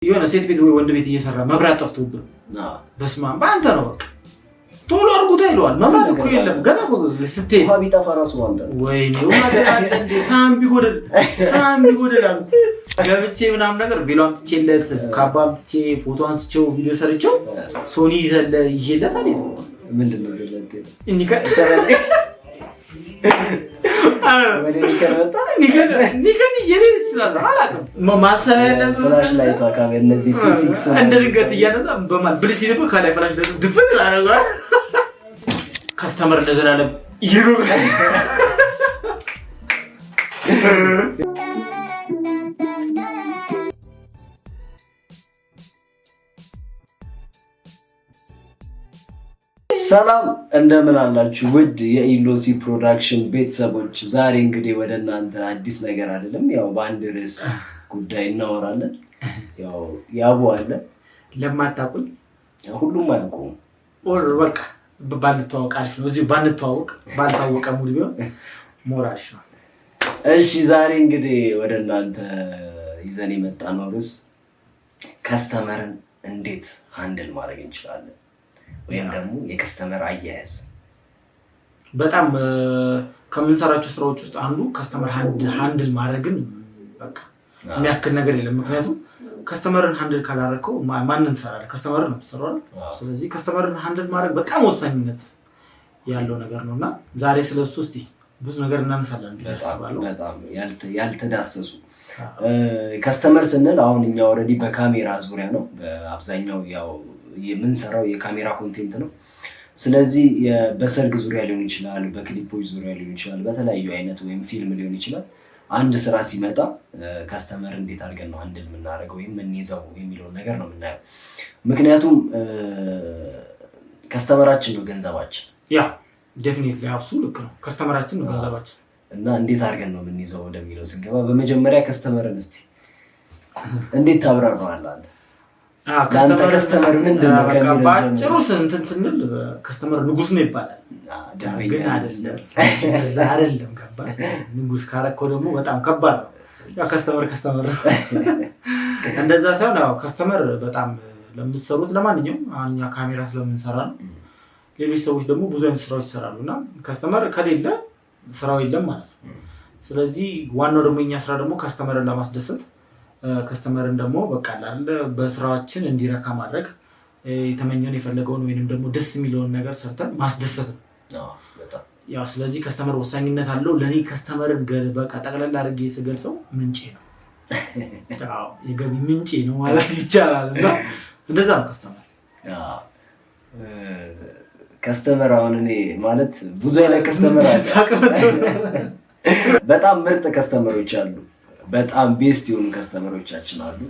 የሆነ ሴት ቤት ወይ ወንድ ቤት እየሰራ መብራት ጠፍቶብህ በስመ አብ በአንተ ነው፣ በቃ ቶሎ አድርጉታ ይለዋል። መብራት እኮ የለም ገና ስትሄድ ውሃ ቢጠፋ ራሱ አንተ ነው። ወይኔ ሳህን ቢጎድል ሳህን ቢጎድል አሉ። ገብቼ ምናምን ነገር ቬሎ አምጥቼለት፣ ካባ አምጥቼ፣ ፎቶ አንስቼው፣ ቪዲዮ ሰርቼው፣ ሶኒ ይዘለ ይዤለት አልሄድም። ምንድን ነው ዘለንቴ? ኒከን። ወደ ኒከን መጣ። ኒከን ይዤ ልሄድ እችላለሁ። አላውቅም፣ ማሰብ ያለብህ flash light ቷ ካሜራ እነዚህ T6 እንደ ድንገት እያነሳ በማል ብልስ ሲልብህ ከላይ flash light ኡ ድፍን ታደርገዋለህ። Customer ለዘላለም ይኑር። ሰላም፣ እንደምን አላችሁ ውድ የኢሎሲ ፕሮዳክሽን ቤተሰቦች። ዛሬ እንግዲህ ወደ እናንተ አዲስ ነገር አይደለም፣ ያው በአንድ ርዕስ ጉዳይ እናወራለን። ያው ያቡ አለ። ለማታውቁኝ ሁሉም አያውቁም። Or በቃ ባንተዋወቅ አሪፍ ነው። እዚሁ ባንተዋወቅ ባልታወቀ mood ቢሆን more አሪፍ ነው። እሺ፣ ዛሬ እንግዲህ ወደ እናንተ ይዘን የመጣነው ርዕስ customer ን እንዴት handle ማድረግ እንችላለን ወይም ደግሞ የ customer አያያዝ። በጣም ከምንሰራቸው ስራዎች ውስጥ አንዱ customer handle ማድረግን በቃ የሚያክል ነገር የለም። ምክንያቱም customer ን handle ካላረከው ማንን ትሰራለህ? Customer ን ነው የምትሰራው አይደል? ስለዚህ customer ን handle ማድረግ በጣም ወሳኝነት ያለው ነገር ነው እና ዛሬ ስለሱ እስቲ ብዙ ነገር እናነሳለን ብዬ አስባለሁ። በጣም ያልተዳሰሱ customer ስንል አሁን እኛ already በካሜራ ዙሪያ ነው በአብዛኛው፣ ያው የምንሰራው የካሜራ content ነው። ስለዚህ በሰርግ ዙሪያ ሊሆን ይችላል፣ በክሊፖች ዙሪያ ሊሆን ይችላል፣ በተለያዩ አይነት ወይም ፊልም ሊሆን ይችላል። አንድ ስራ ሲመጣ customer እንዴት አድርገን ነው handle የምናደርገው ወይም የምንይዘው የሚለውን ነገር ነው የምናየው። ምክንያቱም customer ኣችን ነው ገንዘባችን። Yeah, definitely፣ እሱ ልክ ነው። Customer ኣችን ነው ገንዘባችን። እና እንዴት አድርገን ነው የምንይዘው ወደሚለው ስንገባ በመጀመሪያ customer ን እስቲ እንዴት ታብራራዋለህ አንተ? ለአንተ customer ምንድን ነው በቃ ከሚለው በአጭሩ ጀምር። እንትን ስንል customer ንጉስ ነው ይባላል። ደንበኛ ግን አይደለም፣ እዛ አይደለም። ከባድ ንጉስ ካረከው ደግሞ በጣም ከባድ ነው። ያው customer customer ነው። እንደዛ ሳይሆን ያው customer በጣም ለምትሰሩት ለማንኛውም፣ አሁን እኛ ካሜራ ስለምንሰራ ነው። ሌሎች ሰዎች ደግሞ ብዙ አይነት ስራዎች ይሰራሉ እና customer ከሌለ ስራው የለም ማለት ነው። ስለዚህ ዋናው ደግሞ የኛ ስራ ደግሞ customer ን ለማስደሰት፣ customer ን ደግሞ በቃ አይደለ በስራችን እንዲረካ ማድረግ፣ የተመኘውን የፈለገውን ወይንም ደግሞ ደስ የሚለውን ነገር ሰርተን ማስደሰት ነው። አዎ፣ በጣም። ያው ስለዚህ customer ወሳኝነት አለው። ለእኔ customer ን በቃ ጠቅለል አድርጌ ስገልጸው ምንጬ ነው። አዎ፣ የገቢ ምንጬ ነው ማለት ይቻላል። እና እንደዛ ነው customer። አዎ። Customer አሁን እኔ ማለት ብዙ አይነት customer አለ። በጣም ምርጥ customer ኦች አሉ። በጣም best የሆኑ customer ኦቻችን አሉ።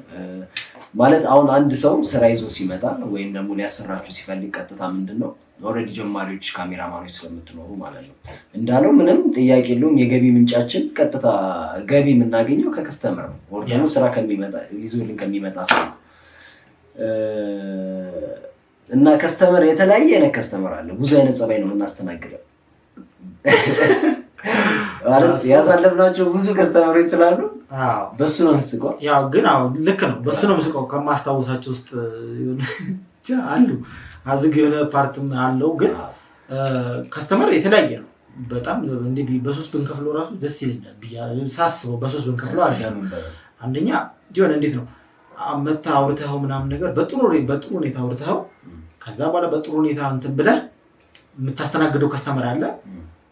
ማለት አሁን አንድ ሰው ስራ ይዞ ሲመጣ ወይም ደግሞ ሊያሰራችሁ ሲፈልግ ቀጥታ ምንድን ነው already ጀማሪዎች ካሜራማኖች ስለምትኖሩ ማለት ነው፣ እንዳለው ምንም ጥያቄ የለውም። የገቢ ምንጫችን ቀጥታ ገቢ የምናገኘው ከ customer ነው፣ or ደግሞ ስራ ከሚመጣ ይዞልን ከሚመጣ ሰው ነው። እና customer የተለያየ አይነት customer አለ። ብዙ አይነት ጸባይ ነው የምናስተናግደው። ማለት ያሳለፍናቸው ብዙ customer ኦች ስላሉ በሱ ነው የምስቀው። ያው ግን አዎ ልክ ነው። በሱ ነው የምስቀው። ከማስታወሳቸው ውስጥ የሆነ ብቻ አሉ፣ አዝግ የሆነ part ም አለው። ግን customer የተለያየ ነው። በጣም እንዲህ በሶስት ብንከፍለው ራሱ ደስ ይለኛል ሳስበው፣ በሶስት ብንከፍለው አሪፍ ነው። አንደኛ የሆነ እንዴት ነው መተህ አውርተኸው ምናምን ነገር በጥሩ ሁኔታ አውርተኸው ከዛ በኋላ በጥሩ ሁኔታ እንትን ብለህ የምታስተናግደው customer አለ።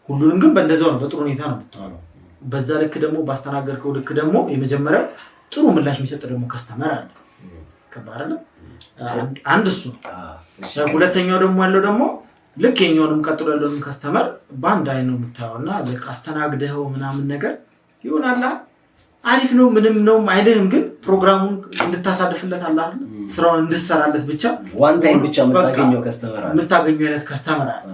ሁሉንም ግን በእንደዛው ነው፣ በጥሩ ሁኔታ ነው የምታወራው። በዛ ልክ ደግሞ ባስተናገድከው ልክ ደግሞ የመጀመሪያው ጥሩ ምላሽ የሚሰጥ ደግሞ customer አለ። ገባህ አይደለ? አንድ እሱ ነው። ሁለተኛው ደግሞ ያለው ደግሞ ልክ የኛውንም ቀጥሎ ያለውንም customer በአንድ አይን ነው የምታየው እና ልክ አስተናግደኸው ምናምን ነገር ይሆናል፣ አሪፍ ነው ምንም ነው አይልህም፣ ግን ፕሮግራሙን እንድታሳልፍለት አለ አይደል? ስራውን እንድትሰራለት ብቻ One time ብቻ የምታገኘው customer አለ። የምታገኘው አይነት customer አለ።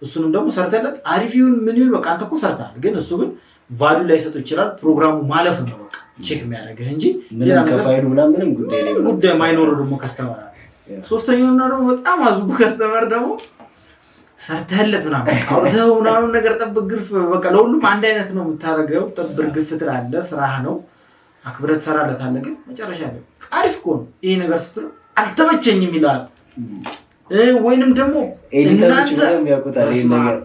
እሱንም ደግሞ ሰርተለት አሪፍ ይሁን ምን ይሁን በቃ አንተ እኮ ሰርተሃል፣ ግን እሱ ግን value ላይሰጠው ይችላል። ፕሮግራሙ ማለፉን ነው በቃ check የሚያደርግህ እንጂ ሌላ ምንም ነገር ከፋይሉ ምናምን ምንም ጉዳይ ላይ ጉዳይ ማይኖረው ደግሞ customer አለ። ሶስተኛውና ደግሞ በጣም አዝጉ customer ደግሞ ሰርተህለት ምናምን አውርተኸው ምናምን ነገር ጠብ ግርፍ፣ በቃ ለሁሉም አንድ አይነት ነው የምታደርገው። ጠብ ግርፍ ትላለህ፣ ስራህ ነው። አክብረህ ትሰራለታለህ። ግን መጨረሻ ላይ አሪፍ እኮ ነው ይሄ ነገር ስትለው አልተመቸኝም ይላል። ወይንም ደግሞ editor ኦች በደንብ ያውቁታል ይሄን ነገር።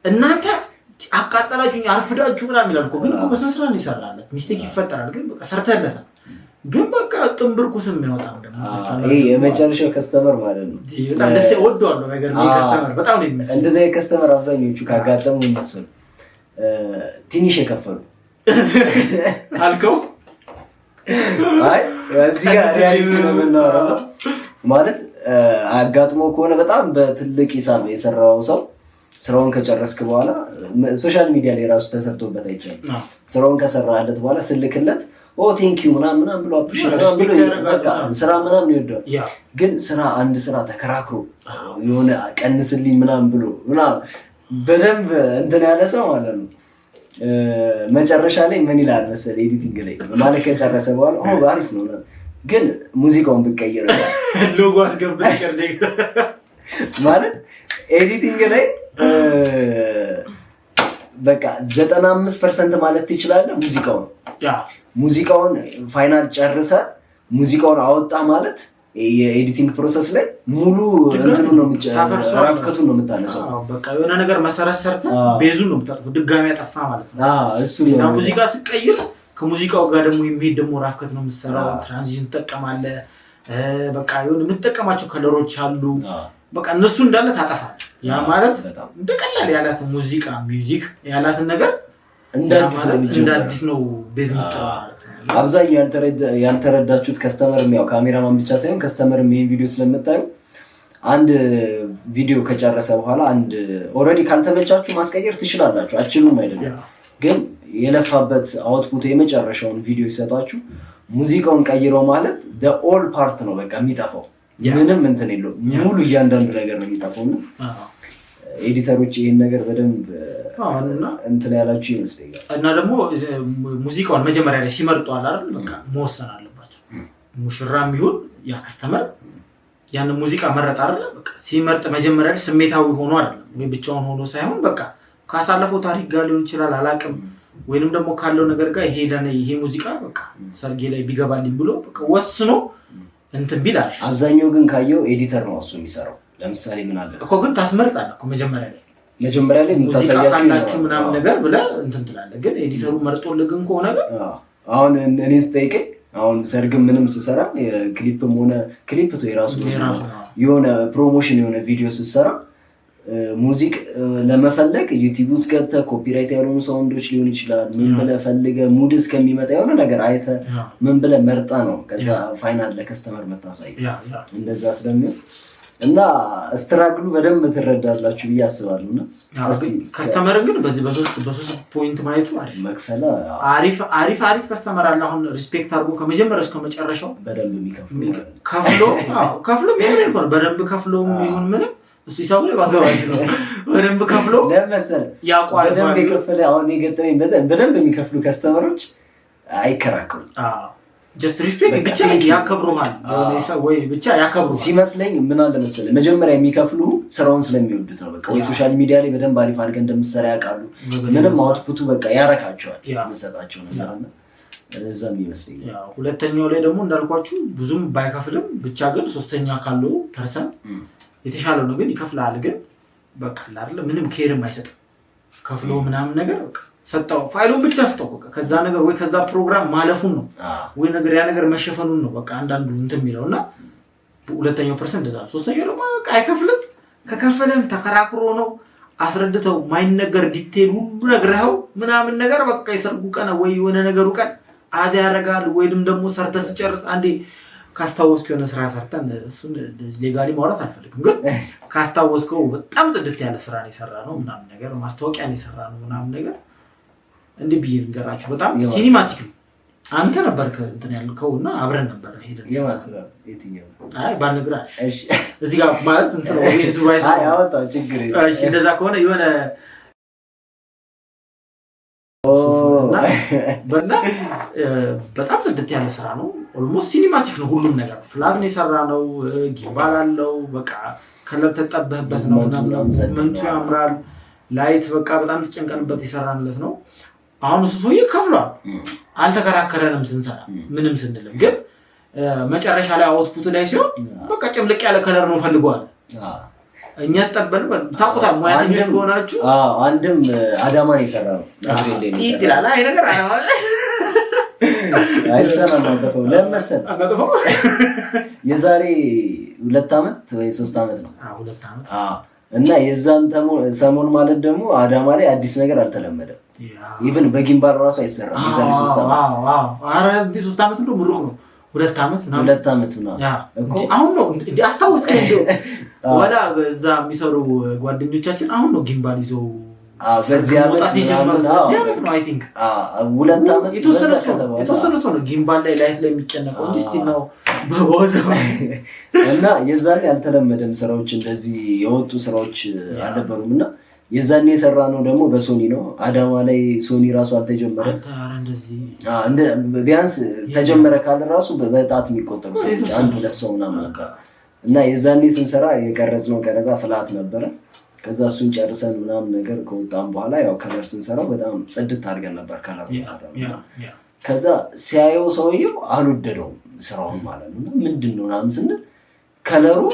እናንተ አቃጠላችሁኝ አርፍዳችሁ ምናምን ይላል እኮ። ግን እኮ በስነ ስርዓት ነው ይሰራለት። Mistake ይፈጠራል፣ ግን በቃ ሰርተህለታል። ግን በቃ ጥንብርኩስ የሚያወጣም ደግሞ ይሄ የመጨረሻው customer ማለት ነው። በጣም ደስ እወደዋለሁ ነገር customer በጣም ነው የሚመቸኝ። እንደዚህ አይነት customer አብዛኞቹ ካጋጠሙ እነሱ ነው ትንሽ የከፈሉ አልከው። አይ እዚህ ጋር reality ነው የምናወራው። ማለት አጋጥሞ ከሆነ በጣም በትልቅ ሂሳብ የሰራው ሰው ስራውን ከጨረስክ በኋላ social media ላይ ራሱ ተሰርቶበት አይቻልም። ስራውን ከሰራህለት በኋላ ስልክለት oh thank you ምናምን ምናምን ብሎ appreciate ምናምን ብሎ በቃ ስራ ምናምን ይወደዋል። ግን ስራ አንድ ስራ ተከራክሮ የሆነ ቀንስልኝ ምናምን ብሎ ምናምን በደንብ እንትን ያለ ሰው ማለት ነው። መጨረሻ ላይ ምን ይላል መሰለህ editing ላይ ማለት ከጨረሰ በኋላ ኦ አሪፍ ነው ግን ሙዚቃውን ብትቀይረው ሎጎ አስገብተህ ማለት editing ላይ በቃ 95% ማለት ትችላለህ ሙዚቃው ነው። ሙዚቃውን final ጨርሰ ሙዚቃውን አወጣ ማለት የ editing process ላይ ሙሉ እንትኑ ነው rough cut ኡን ነው የምታነሳው። በቃ የሆነ ነገር መሰረት ሰርተህ base ኡን ነው የምታጠፋው። ድጋሚ ያጠፋ ማለት ነው። እሱ ነው። ሙዚቃ ስትቀይር ከሙዚቃው ጋር ደግሞ የሚሄድ ደግሞ rough cut ነው የምትሰራው። Transition ትጠቀማለህ። በቃ የሆነ የምትጠቀማቸው color ኦች አሉ። በቃ እነሱ እንዳለ ታጠፋለህ። ያ ማለት እንደ ቀላል ያላት ሙዚቃ music ያላትን ነገር እንደ አዲስ ነው base የምትጠራው ማለት ነው። አብዛኛው ያልተረዳችሁት customer ያው ካሜራማን ብቻ ሳይሆን customer ይሄን ቪዲዮ ስለምታዩ አንድ ቪዲዮ ከጨረሰ በኋላ አንድ already ካልተመቻችሁ ማስቀየር ትችላላችሁ፣ አችሉም አይደለም ግን የለፋበት output የመጨረሻውን ቪዲዮ ይሰጣችሁ ሙዚቃውን ቀይረው ማለት the all part ነው በቃ የሚጠፋው። ምንም እንትን የለውም። ሙሉ እያንዳንዱ ነገር ነው የሚጠፋው። እና editor ኦች ይሄን ነገር በደንብ እንትን ያላችሁ ይመስለኛል። እና ደግሞ ሙዚቃውን መጀመሪያ ላይ ሲመርጡ አለ አይደል በቃ መወሰን አለባቸው። ሙሽራም ይሁን ያ customer ያን ሙዚቃ መረጥ አይደል በቃ ሲመርጥ መጀመሪያ ላይ ስሜታዊ ሆኖ አይደለም ወይ ብቻውን ሆኖ ሳይሆን በቃ ካሳለፈው ታሪክ ጋር ሊሆን ይችላል አላቅም፣ ወይንም ደግሞ ካለው ነገር ጋር ይሄ ለኔ ይሄ ሙዚቃ በቃ ሰርጌ ላይ ቢገባልኝ ብሎ በቃ ወስኖ እንትን ቢል አሪፍ። አብዛኛው ግን ካየው editor ነው እሱ የሚሰራው። ለምሳሌ ምን አለ እኮ ግን ታስመርጣለህ እኮ መጀመሪያ ላይ ሙዚቃ ካላችሁ ምናምን ነገር ብለህ እንትን ትላለህ። ግን editor ኡ መርጦልህ ግን ከሆነ ግን አሁን እኔ ስጠይቀኝ አሁን ሰርግም ምንም ስሰራ ክሊፕም ሆነ ክሊፕ ቶ የራሱ የሆነ promotion የሆነ ቪዲዮ ስሰራ music ለመፈለግ ዩቲዩብ ውስጥ ገብተህ copyright ያልሆኑ sound ኦች ሊሆን ይችላል። ምን ብለህ ፈልገህ mood እስከሚመጣ የሆነ ነገር አይተህ ምን ብለህ መርጠህ ነው ከዛ final ለ customer መታሳየው። እንደዛ ስለሚሆን እና struggle ኡ በደንብ ትረዳላችሁ ብዬ አስባለሁ። እና customer ግን በዚህ በሶስት point ማየቱ አሪፍ መክፈል አሪፍ አሪፍ አሪፍ customer አለ። አሁን respect አድርጎ ከመጀመሪያው እስከ መጨረሻው በደንብ የሚከፍሉ ከፍሎ አዎ ከፍሎ የሚሆን በደንብ ከፍሎ የሚሆን ምንም እሱ ሂሳቡ ላይ ባገባኝ ነው። በደንብ ከፍሎ ለመሰለ ያቋል በደንብ የከፈለ አሁን የገጠመኝ በደንብ የሚከፍሉ customer ኦች አይከራከሩም። አዎ just respect ብቻ ያከብሩሃል ወይ ብቻ ያከብሩሃል ሲመስለኝ። ምን አለ መሰለህ መጀመሪያ የሚከፍሉ ስራውን ስለሚወዱት ነው። በቃ ወይ social media ላይ በደንብ አሪፍ አድርገህ እንደምትሰራ ያውቃሉ። ምንም output ኡ በቃ ያረካቸዋል የምትሰጣቸው ነገር እና እዛም ይመስለኛል። ሁለተኛው ላይ ደግሞ እንዳልኳችሁ ብዙም ባይከፍልም ብቻ ግን ሶስተኛ ካለው person የተሻለው ነው ግን ይከፍላል። ግን በቃ አይደል ምንም care ም አይሰጥም። ከፍሎ ምናምን ነገር በቃ ሰጠው ፋይሉን ብቻ ሰጠው በቃ ከዛ ነገር ወይ ከዛ ፕሮግራም ማለፉን ነው ወይ ነገር ያ ነገር መሸፈኑን ነው በቃ አንዳንዱ እንትን የሚለውና ሁለተኛው person እንደዛ ነው። ሶስተኛው ደግሞ በቃ አይከፍልም። ከከፈለም ተከራክሮ ነው አስረድተው ማይነገር detail ሁሉ ነግረኸው ምናምን ነገር በቃ የሰርጉ ቀን ወይ የሆነ ነገሩ ቀን አዛ ያደርጋል። ወይንም ደግሞ ሰርተህ ስጨርስ አንዴ ካስታወስከው የሆነ ስራ ሰርተን እሱን legally ማውራት አልፈልግም፣ ግን ካስታወስከው በጣም ጽድት ያለ ስራ ነው የሰራነው ምናምን ነገር ማስታወቂያ ነው የሰራነው ምናምን ነገር እንዴ ብዬ ልንገራችሁ፣ በጣም cinematic ነው። አንተ ነበርክ እንትን ያልከው እና አብረን ነበር ሄደን። አይ ባልነግርህ እሺ፣ እዚህ ጋር ማለት እንትን ነው ወይ ዙባይስ አይ አወጣው ችግር የለም። እሺ፣ እንደዛ ከሆነ የሆነ እና በጣም ጽድት ያለ ስራ ነው። Almost cinematic ነው ሁሉም ነገር። Flat ነው የሰራነው፣ gimbal አለው። በቃ color ተጠበህበት ነው movement ኡ ያምራል። Light በቃ በጣም ተጨንቀንበት የሰራንለት ነው። አሁን እሱ ሰውዬ ከፍሏል። አልተከራከረንም ስንሰራ ምንም ስንልም፣ ግን መጨረሻ ላይ output ላይ ሲሆን በቃ ጭምልቅ ያለ color ነው ፈልገዋል። እኛ ተጠበን ታውቁታል፣ ሙያተኞች ከሆናችሁ። አንድም አዳማን የሰራ ነው ናዝሬት ላይ ነው ይላል። አይ ነገር አዳማ አይሰራም። አጠፈው ለምን መሰለህ? የዛሬ 2 ዓመት ወይ 3 ዓመት ነው። 2 ዓመት። እና የዛን ሰሞን ማለት ደግሞ አዳማ ላይ አዲስ ነገር አልተለመደም። Even በ gimbal ራሱ አይሰራም። የዛሬ 3 ዓመት። ኧረ እንደ 3 ዓመት እንደው ምሩቅ ነው። 2 ዓመት ምናምን። 2 ዓመት ምናምን። አሁን ነው እንደ አስታወስከኝ። እንደው ወላ በዛ የሚሰሩ ጓደኞቻችን አሁን ነው gimbal ይዘው በዚህ ዓመት መውጣት የጀመሩት። በዚህ ዓመት ነው I think። 2 ዓመት። የተወሰነ ሰው ነው gimbal ላይ light ላይ የሚጨነቀው እንጂ still ነው በወዘው። እና የዛኔ ያልተለመደም ስራዎች እንደዚህ የወጡ ስራዎች አልነበሩም። እና የዛኔ የሰራ ነው ደግሞ በ Sony ነው። አዳማ ላይ Sony ራሱ አልተጀመረም። ቢያንስ ተጀመረ ካለ ራሱ በጣት የሚቆጠሩ ሰዎች አንድ ሁለት ሰው ምናምን ነበር። እና የዛኔ ስንሰራ የቀረጽነው ቀረጻ flat ነበረ። ከዛ እሱን ጨርሰን ምናምን ነገር ከወጣም በኋላ ያው color ስንሰራው በጣም ጽድት አድርገን ነበር color ሰራ። ከዛ ሲያየው ሰውየው አልወደደውም ስራውን ማለት ነው። ምንድን ነው ምናምን ስንል color ኡ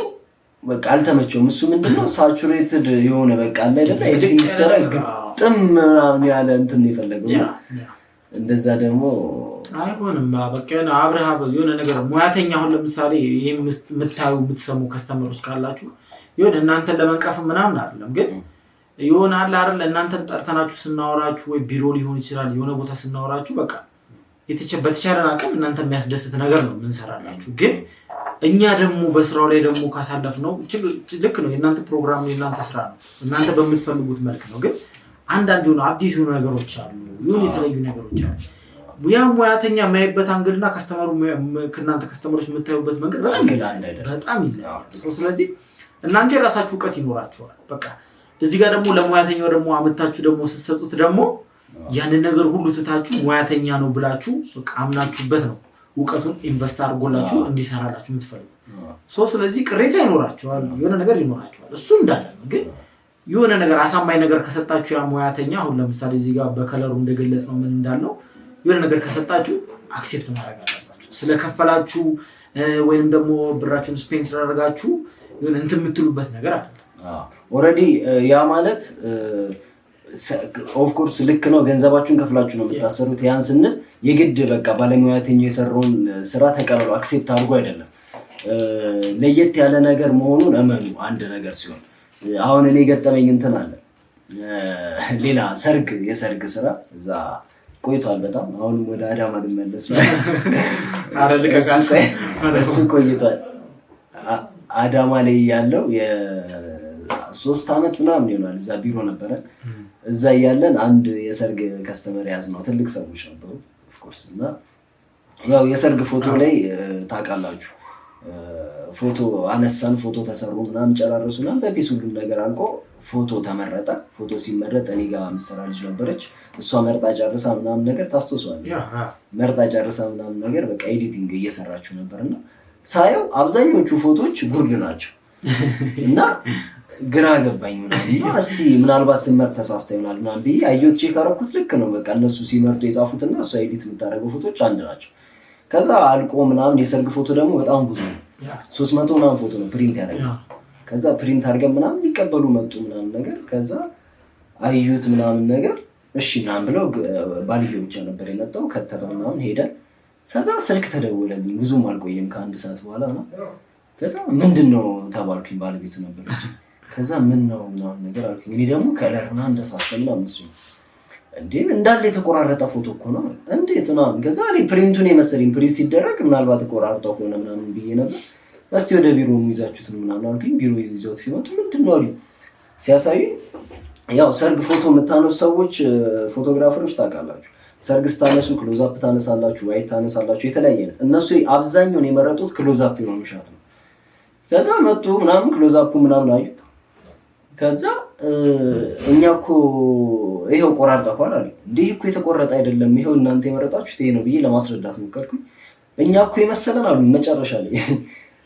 በቃ አልተመቸውም። እሱ ምንድነው saturated የሆነ በቃ አለ አይደለ editing ሲሰራ ግጥም ምናምን ያለ እንትን ነው የፈለገው። እንደዛ ደግሞ አይሆንም። በቃ የሆነ አብረህ የሆነ ነገር ሙያተኛ አሁን ለምሳሌ ይሄን የምታዩ የምትሰሙ customer ኦች ካላችሁ የሆነ እናንተን ለመንቀፍ ምናምን አይደለም፣ ግን የሆነ አለ አይደል እናንተን ጠርተናችሁ ስናወራችሁ ወይ ቢሮ ሊሆን ይችላል የሆነ ቦታ ስናወራችሁ በቃ በተቻለን አቅም እናንተ የሚያስደስት ነገር ነው የምንሰራላችሁ። ግን እኛ ደግሞ በስራው ላይ ደግሞ ካሳለፍነው ልክ ነው፣ የእናንተ ፕሮግራም የእናንተ ስራ ነው፣ እናንተ በምትፈልጉት መልክ ነው። ግን አንዳንድ የሆኑ አዲስ የሆኑ ነገሮች አሉ፣ የሆኑ የተለዩ ነገሮች አሉ። ያ ሙያተኛ የሚያይበት angle እና customer ኡ ከእናንተ customer ኦች የምታዩበት መንገድ በጣም ይለያል። ስለዚህ እናንተ የራሳችሁ እውቀት ይኖራችኋል። በቃ እዚህ ጋር ደግሞ ለሙያተኛው ደግሞ አመታችሁ ደግሞ ስትሰጡት ደግሞ ያንን ነገር ሁሉ ትታችሁ ሙያተኛ ነው ብላችሁ በቃ አምናችሁበት ነው እውቀቱን invest አድርጎላችሁ እንዲሰራላችሁ የምትፈልጉ። ስለዚህ ቅሬታ ይኖራችኋል፣ የሆነ ነገር ይኖራችኋል። እሱ እንዳለ ነው። ግን የሆነ ነገር አሳማኝ ነገር ከሰጣችሁ ያ ሙያተኛ አሁን ለምሳሌ እዚህ ጋር በ color ኡ እንደገለጽ ነው ምን እንዳልነው የሆነ ነገር ከሰጣችሁ accept ማድረግ አለባችሁ። ስለከፈላችሁ ወይንም ደግሞ ብራችሁን spend ስላደረጋችሁ የሆነ እንትን የምትሉበት ነገር አለ። Already ያ ማለት of course ልክ ነው። ገንዘባችሁን ከፍላችሁ ነው የምታሰሩት። ያን ስንል የግድ በቃ ባለሙያተኛው የሰራውን ስራ ተቀበሉ accept አድርጎ አይደለም። ለየት ያለ ነገር መሆኑን እመኑ። አንድ ነገር ሲሆን አሁን እኔ ገጠመኝ እንትን አለ ሌላ ሰርግ የሰርግ ስራ እዛ ቆይቷል በጣም። አሁንም ወደ አዳማ ልመለስ ነው። እሱ ቆይቷል። አዳማ ላይ ያለው የ3 ዓመት ምናምን ይሆናል እዛ ቢሮ ነበረ። እዛ እያለን አንድ የሰርግ customer ያዝ ነው። ትልቅ ሰዎች ነበሩ of course። እና ያው የሰርግ ፎቶ ላይ ታውቃላችሁ፣ ፎቶ አነሳን፣ ፎቶ ተሰሩ ምናምን ጨራረሱ ምናምን በ peace ሁሉም ነገር አልቆ ፎቶ ተመረጠ። ፎቶ ሲመረጥ እኔ ጋር ምሰራ ልጅ ነበረች። እሷ መርጣ ጨርሳ ምናምን ነገር ታስታውሰዋለህ። መርጣ ጨርሳ ምናምን ነገር በቃ editing እየሰራችሁ ነበር እና ሳየው አብዛኞቹ ፎቶዎች ጉርድ ናቸው እና ግራ ገባኝ ምናምን እና እስቲ ምናልባት ስመርጥ ተሳስታ ይሆናል ምናምን ብዬ አየሁት፣ check አደረኩት። ልክ ነው በቃ እነሱ ሲመርጡ የጻፉትና እሷ edit የምታደርገው ፎቶዎች አንድ ናቸው። ከዛ አልቆ ምናምን የሰርግ ፎቶ ደግሞ በጣም ብዙ ነው፣ 300 ምናምን ፎቶ ነው print ያደረገው። ከዛ print አድርገን ምናምን ሊቀበሉ መጡ ምናምን ነገር። ከዛ አዩት ምናምን ነገር እሺ ምናምን ብለው ባልየው ብቻ ነበር የመጣው። ከተተው ምናምን ሄደን ከዛ ስልክ ተደወለልኝ። ብዙም አልቆየም ከአንድ ሰዓት በኋላ ነው። ከዛ ምንድን ነው ተባልኩኝ። ባለቤቱ ነበረች። ከዛ ምን ነው ምናምን ነገር አልኩኝ። እኔ ደግሞ color ምናምን ተሳስተ ምናምን መስሎኝ እንዴ እንዳለ የተቆራረጠ ፎቶ እኮ ነው እንዴት ምናምን። ከዛ እኔ print ኡን የመሰለኝ print ሲደረግ ምናልባት ቆራርጠው ከሆነ ምናምን ብዬ ነበር። እስቲ ወደ ቢሮ ይዛችሁት ምናምን አልኩኝ። ቢሮ ይዘውት ሲመጡ ምንድን ነው አሉኝ። ሲያሳዩ ያው ሰርግ ፎቶ የምታነሱ ሰዎች photographer ኦች ታውቃላችሁ። ሰርግ ስታነሱ close up ታነሳላችሁ፣ wide ታነሳላችሁ፣ የተለያየ አይነት። እነሱ አብዛኛውን የመረጡት close up የሆኑ shot ነው። ከዛ መጡ ምናምን close up ኡ ምናምን አዩት። ከዛ እኛ እኮ ይኸው ቆራርጠኳል አሉ። እንዲህ እኮ የተቆረጠ አይደለም፣ ይኸው እናንተ የመረጣችሁት ይሄ ነው ብዬ ለማስረዳት ሞከርኩኝ። እኛ እኮ የመሰለን አሉ መጨረሻ ላይ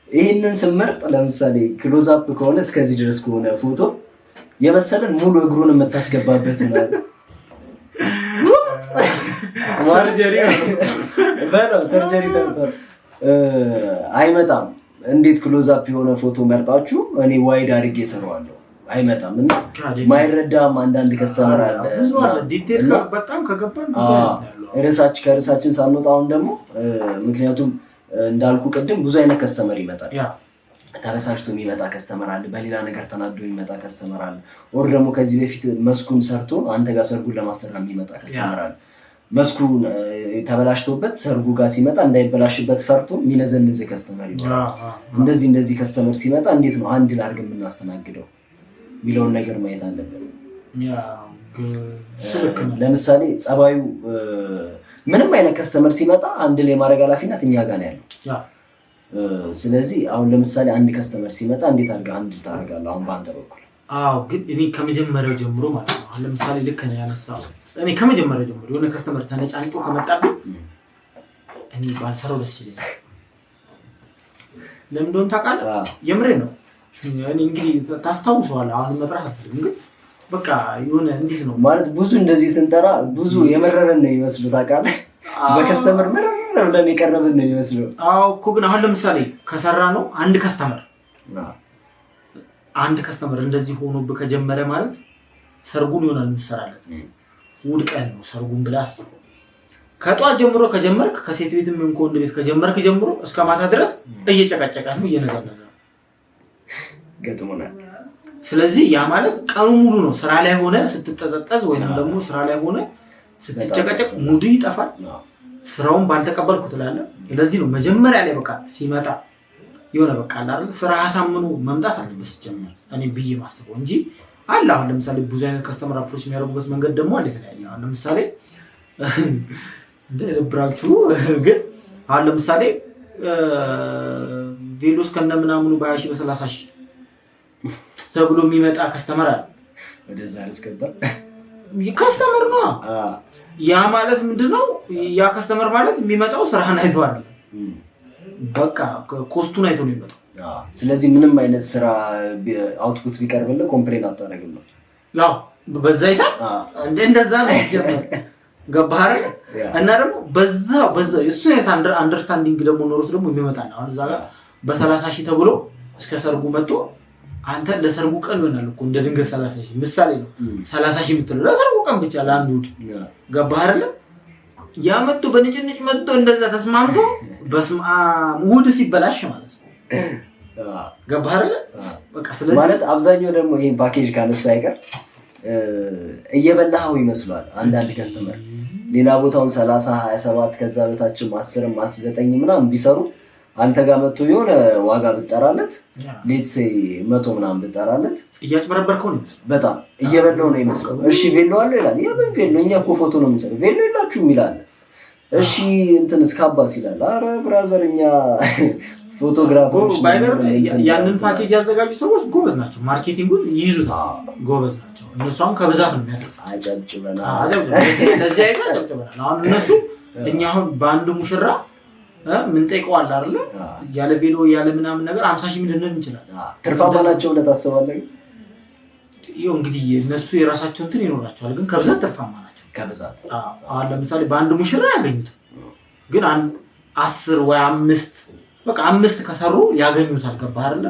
ይህንን ስመርጥ ለምሳሌ close up ከሆነ እስከዚህ ድረስ ከሆነ ፎቶ የመሰለን ሙሉ እግሩን የምታስገባበት ነው። Surgery በለው surgery ሰርተው አይመጣም። እንዴት close up የሆነ ፎቶ መርጣችሁ እኔ wide አድርጌ እሰራዋለሁ? አይመጣም። እና ማይረዳም አንዳንድ customer አለ። ብዙ አለ። Detail በጣም ከገባን ብዙ አይነት ነው ያለው። ከርዕሳችን ሳንወጣ አሁን ደግሞ ምክንያቱም እንዳልኩ ቅድም ብዙ አይነት customer ይመጣል። ተበሳጭቶ የሚመጣ customer አለ። በሌላ ነገር ተናዶ የሚመጣ customer አለ። Or ደግሞ ከዚህ በፊት መስኩን ሰርቶ አንተ ጋር ሰርጉን ለማሰራ የሚመጣ customer አለ። መስኩን ተበላሽቶበት ሰርጉ ጋር ሲመጣ እንዳይበላሽበት ፈርቶ የሚነዘንዝ customer ይኖራል። እንደዚህ እንደዚህ customer ሲመጣ እንዴት ነው handle አድርገን የምናስተናግደው የሚለውን ነገር ማየት አለብን። ለምሳሌ ጸባዩ ምንም አይነት customer ሲመጣ handle የማድረግ ኃላፊነት እኛ ጋር ነው ያለው። ስለዚህ አሁን ለምሳሌ አንድ customer ሲመጣ እንዴት አድርገህ handle ታደርጋለህ? አሁን በአንተ በኩል። አዎ፣ ግን እኔ ከመጀመሪያው ጀምሮ ማለት ነው። አሁን ለምሳሌ ልክ ነው ያነሳው። እኔ ከመጀመሪያው ጀምሮ የሆነ customer ተነጫንጮ ከመጣብኝ እኔ ባልሰራው ደስ ይለኛል። ለምን እንደሆነ ታውቃለህ? የምሬ ነው። እኔ እንግዲህ ታስታውሰዋለህ። አሁን መጥራት አልፈልግም፣ ግን በቃ የሆነ እንዴት ነው ማለት ብዙ እንደዚህ ስንጠራ ብዙ የመረረን ነው የሚመስሉ ታውቃለህ። በ customer መረር ብለን የቀረብን ነው የሚመስለው። አዎ እኮ፣ ግን አሁን ለምሳሌ ከሰራ ነው አንድ customer እንደዚህ ሆኖብህ ከጀመረ ማለት ሰርጉን ይሆናል የምትሰራለት ውድቀን ነው ሰርጉን ብለህ አስበው። ከጧት ጀምሮ ከጀመርክ ከሴት ቤትም ይሁን ከወንድ ቤት ከጀመርክ ጀምሮ እስከ ማታ ድረስ እየጨቀጨቀ ነው፣ እየነዘነዘ ነው። ገጥሞናል። ስለዚህ ያ ማለት ቀኑ ሙሉ ነው ስራ ላይ ሆነ ስትጠዘጠዝ ወይንም ደግሞ ስራ ላይ ሆነ ስትጨቀጨቅ mood ይጠፋል። ስራውን ባልተቀበልኩ ትላለህ። ለዚህ ነው መጀመሪያ ላይ በቃ ሲመጣ የሆነ በቃ አለ አይደል ስራ አሳምኖ መምጣት አለበት ሲጀመር እኔ ብዬ ማስበው እንጂ አለ። አሁን ለምሳሌ ብዙ አይነት customer approach የሚያደርጉበት መንገድ ደግሞ አለ የተለያየ። አሁን ለምሳሌ እንዳይደብራችሁ ግን አሁን ለምሳሌ ቬሎ እስከነ ምናምኑ በ20 ሺህ በ30 ሺህ ተብሎ የሚመጣ customer አለ። ወደዛ አስገባ። Customer ነው። ያ ማለት ምንድነው? ያ customer ማለት የሚመጣው ስራህን አይቶ አይደለም። በቃ cost ኡን አይቶ ነው የሚመጣው። ስለዚህ ምንም አይነት ስራ output ቢቀርብልህ complain አታደርግም ነው። ያው በዛ ሂሳብ እንደዛ ነው የሚጀምር። ገባህ አይደል? እና ደግሞ በዛ በዛ እሱ አይነት understanding ደግሞ ኖሮት ደግሞ የሚመጣ ነው። አሁን እዛ ጋር በ30 ሺህ ተብሎ እስከ ሰርጉ መጥቶ አንተ ለሰርጉ ቀን ይሆናል እኮ እንደ ድንገት 30 ሺህ ምሳሌ ነው። 30 ሺህ የምትለው ለሰርጉ ቀን ብቻ ለአንድ እሑድ፣ ገባህ አይደለ? ያ መጥቶ በንጭንጭ መጥቶ እንደዛ ተስማምቶ በስመ አብ እሑድ ሲበላሽ ማለት ነው። ገባህ አይደለ? በቃ ስለዚህ ማለት አብዛኛው ደግሞ ይሄን ፓኬጅ ካነሳ አይቀር እየበላኸው ይመስሏል አንዳንድ customer። ሌላ ቦታውን 30 27 ከዛ በታችም 10 9 ምናምን ቢሰሩ አንተ ጋር መጥቶ የሆነ ዋጋ ብጠራለት፣ let's say 100 ምናምን ብጠራለት እያጭበረበርከው ነው ይመስለው። በጣም እየበላው ነው ይመስለው። እሺ ቬሎ አለው ይላል። የምን ቬሎ? እኛ እኮ ፎቶ ነው የምንሰራው። ቬሎ የላችሁም ይላል። እሺ እንትን እስካባስ ይላል። አረ brother እኛ photographer ኦች ባይገርም ያንን ፓኬጅ ያዘጋጁ ሰዎች ጎበዝ ናቸው። Marketing ኡን ይይዙታል። ጎበዝ ናቸው። እነሱ አሁን ከብዛት ነው የሚያተርፉት። አጨብጭበናል። ለዚህ አይነት አጨብጭበናል። አሁን እነሱ እኛ አሁን በአንድ ሙሽራ ምን ጠይቀዋል አይደለ? ያለ ቬሎ ያለ ምናምን ነገር 50 ሺህ ልንል እንችላለን። ትርፋማ ናቸው ብለህ ታስባለህ? ይኸው እንግዲህ እነሱ የራሳቸው እንትን ይኖራቸዋል፣ ግን ከብዛት ትርፋማ ናቸው። ከብዛት። አሁን ለምሳሌ በአንድ ሙሽራ ያገኙት ግን 10 ወይ አምስት፣ በቃ አምስት ከሰሩ ያገኙታል። ገባህ አይደለ?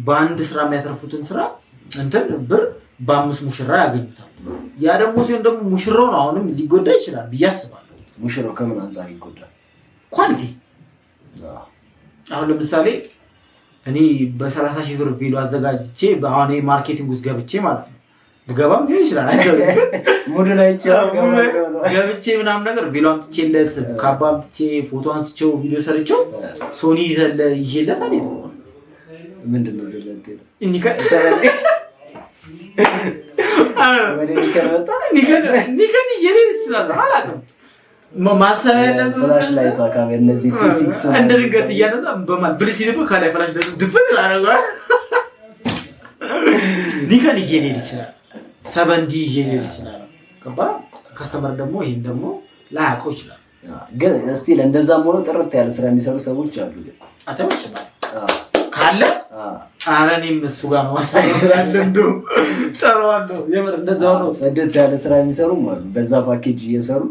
በአንድ ስራ የሚያተርፉትን ስራ እንትን ብር በአምስት ሙሽራ ያገኙታል። ያ ደግሞ ሲሆን ደግሞ ሙሽራው ነው አሁንም ሊጎዳ ይችላል ብዬ አስባለሁ። ሙሽራው ከምን አንጻር ይጎዳል? Quality። አሁን ለምሳሌ እኔ በ30 ሺህ ብር ቬሎ አዘጋጅቼ አሁን marketing ውስጥ ገብቼ ማለት ነው፣ ልገባም ሊሆን ይችላል፣ ሙድ ላይ ገብቼ ምናምን ነገር ቬሎ አምጥቼለት፣ ካባ አምጥቼ፣ ፎቶ አንስቼው፣ ቪዲዮ ሰርቼው ሶኒ ይዘለ ይዤለት አልሄድም። ምንድን ነው ዘለ? ኒከን። ወደ ኒከን መጣ። ኒከን ይዤ ልሄድ እችላለሁ፣ አላውቅም። ማሰብ ያለብህ Flash light ቷ ካሜራ እነዚህ T6 እንደ ድንገት እያነሳ በማል ብልስ ሲልብህ ከላይ flash light ኡ ድፍት አደርገዋል። ኒከን ይዤ ልሄድ ይችላል። 7D ይዤ ልሄድ ይችላል። ገባህ? Customer ደግሞ ይሄን ደግሞ ላያውቀው ይችላል። ግን still እንደዛም ሆኖ ጥርት ያለ ስራ የሚሰሩ ሰዎች አሉ። ግን አቻው ይችላል ካለ ኧረ እኔም እሱ ጋር ነው ማሰብ፣ እንደውም ጠራዋለሁ። የምር እንደዛ ነው። ጽድት ያለ ስራ የሚሰሩም አሉ። በዛ ፓኬጅ እየሰሩ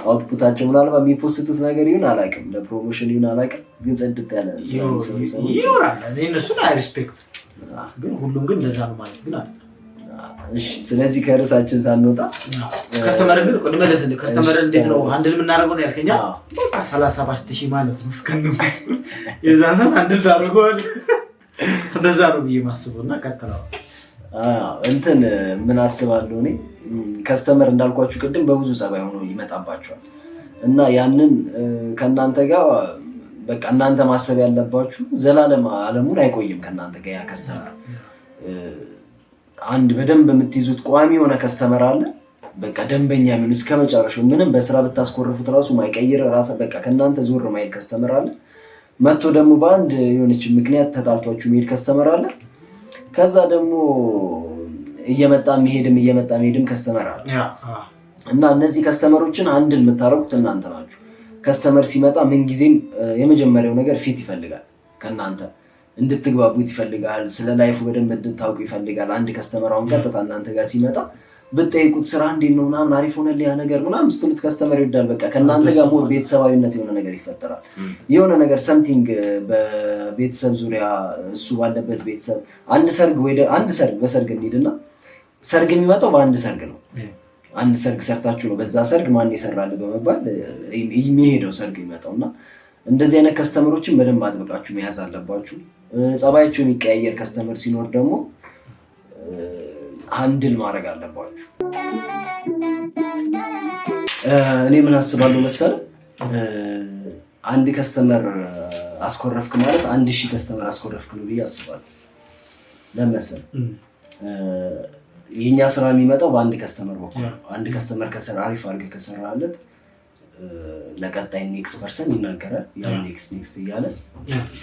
Output ኣቸው ምናልባት የሚ post ቱት ነገር ይሁን አላውቅም፣ ለ promotion ይሁን አላውቅም፣ ግን ጽድት ያለ ስራ የሚሰሩ ሰዎች ይኖራል። እኔ እነሱን I respect፣ ግን ሁሉም ግን እንደዛ ነው ማለት ግን አለ። እሺ፣ ስለዚህ ከርዕሳችን ሳንወጣ Customer ግን ልመለስልህ። Customer እንዴት ነው handle የምናደርገው ነው ያልከኛ። በቃ 37,000 ማለት ነው። እስከነ የዛን ሰዓት handle ታደርገዋለህ። እንደዛ ነው ብዬ ማስበው እና ቀጥለዋል። እንትን ምን አስባለሁ እኔ፣ customer እንዳልኳችሁ ቅድም በብዙ ጸባይ ሆኖ ይመጣባቸዋል እና ያንን ከእናንተ ጋር በቃ እናንተ ማሰብ ያለባችሁ ዘላለም አለሙን አይቆይም ከእናንተ ጋር ያ customer። አንድ በደንብ የምትይዙት ቋሚ የሆነ customer አለ። በቃ ደንበኛ የሚሆን፣ እስከ መጨረሻው ምንም በስራ ብታስኮርፉት ራሱ ማይቀይር፣ ራሱ በቃ ከእናንተ ዞር ማይል customer አለ። መጥቶ ደግሞ በአንድ የሆነች ምክንያት ተጣልቷችሁ የሚሄድ customer አለ። ከዛ ደግሞ እየመጣ የሚሄድም እየመጣ የሚሄድም customer አለ እና እነዚህ customer ኦችን handle የምታደርጉት እናንተ ናችሁ። Customer ሲመጣ ምንጊዜም የመጀመሪያው ነገር ፊት ይፈልጋል፣ ከእናንተ እንድትግባቡት ይፈልጋል። ስለ life ኡ በደንብ እንድታውቁ ይፈልጋል። አንድ customer አሁን ቀጥታ እናንተ ጋር ሲመጣ ብትጠይቁት ስራ እንዴት ነው ምናምን፣ አሪፍ ሆነልህ ያ ነገር ምናምን ስትሉት customer ይወዳል። በቃ ከእናንተ ጋር more ቤተሰባዊነት የሆነ ነገር ይፈጠራል። የሆነ ነገር something በቤተሰብ ዙሪያ፣ እሱ ባለበት ቤተሰብ አንድ ሰርግ ወይ አንድ ሰርግ፣ በሰርግ እንሂድና ሰርግ የሚመጣው በአንድ ሰርግ ነው። አንድ ሰርግ ሰርታችሁ ነው በዛ ሰርግ ማን ይሰራል በመባል የሚሄደው ሰርግ የሚመጣው። እና እንደዚህ አይነት customer ኦችን በደንብ አጥብቃችሁ መያዝ አለባችሁ። ጸባያቸው የሚቀያየር customer ሲኖር ደግሞ handle ማድረግ አለባችሁ። እኔ ምን አስባለሁ መሰለህ፣ አንድ customer አስኮረፍክ ማለት 1,000 customer አስኮረፍክ ነው ብዬ አስባለሁ። ለምን መሰለህ፣ የእኛ ስራ የሚመጣው በአንድ customer በኩል ነው። አንድ customer ከሰራ፣ አሪፍ አድርገህ ከሰራለት ለቀጣይ next person ይናገራል። ያው next next እያለ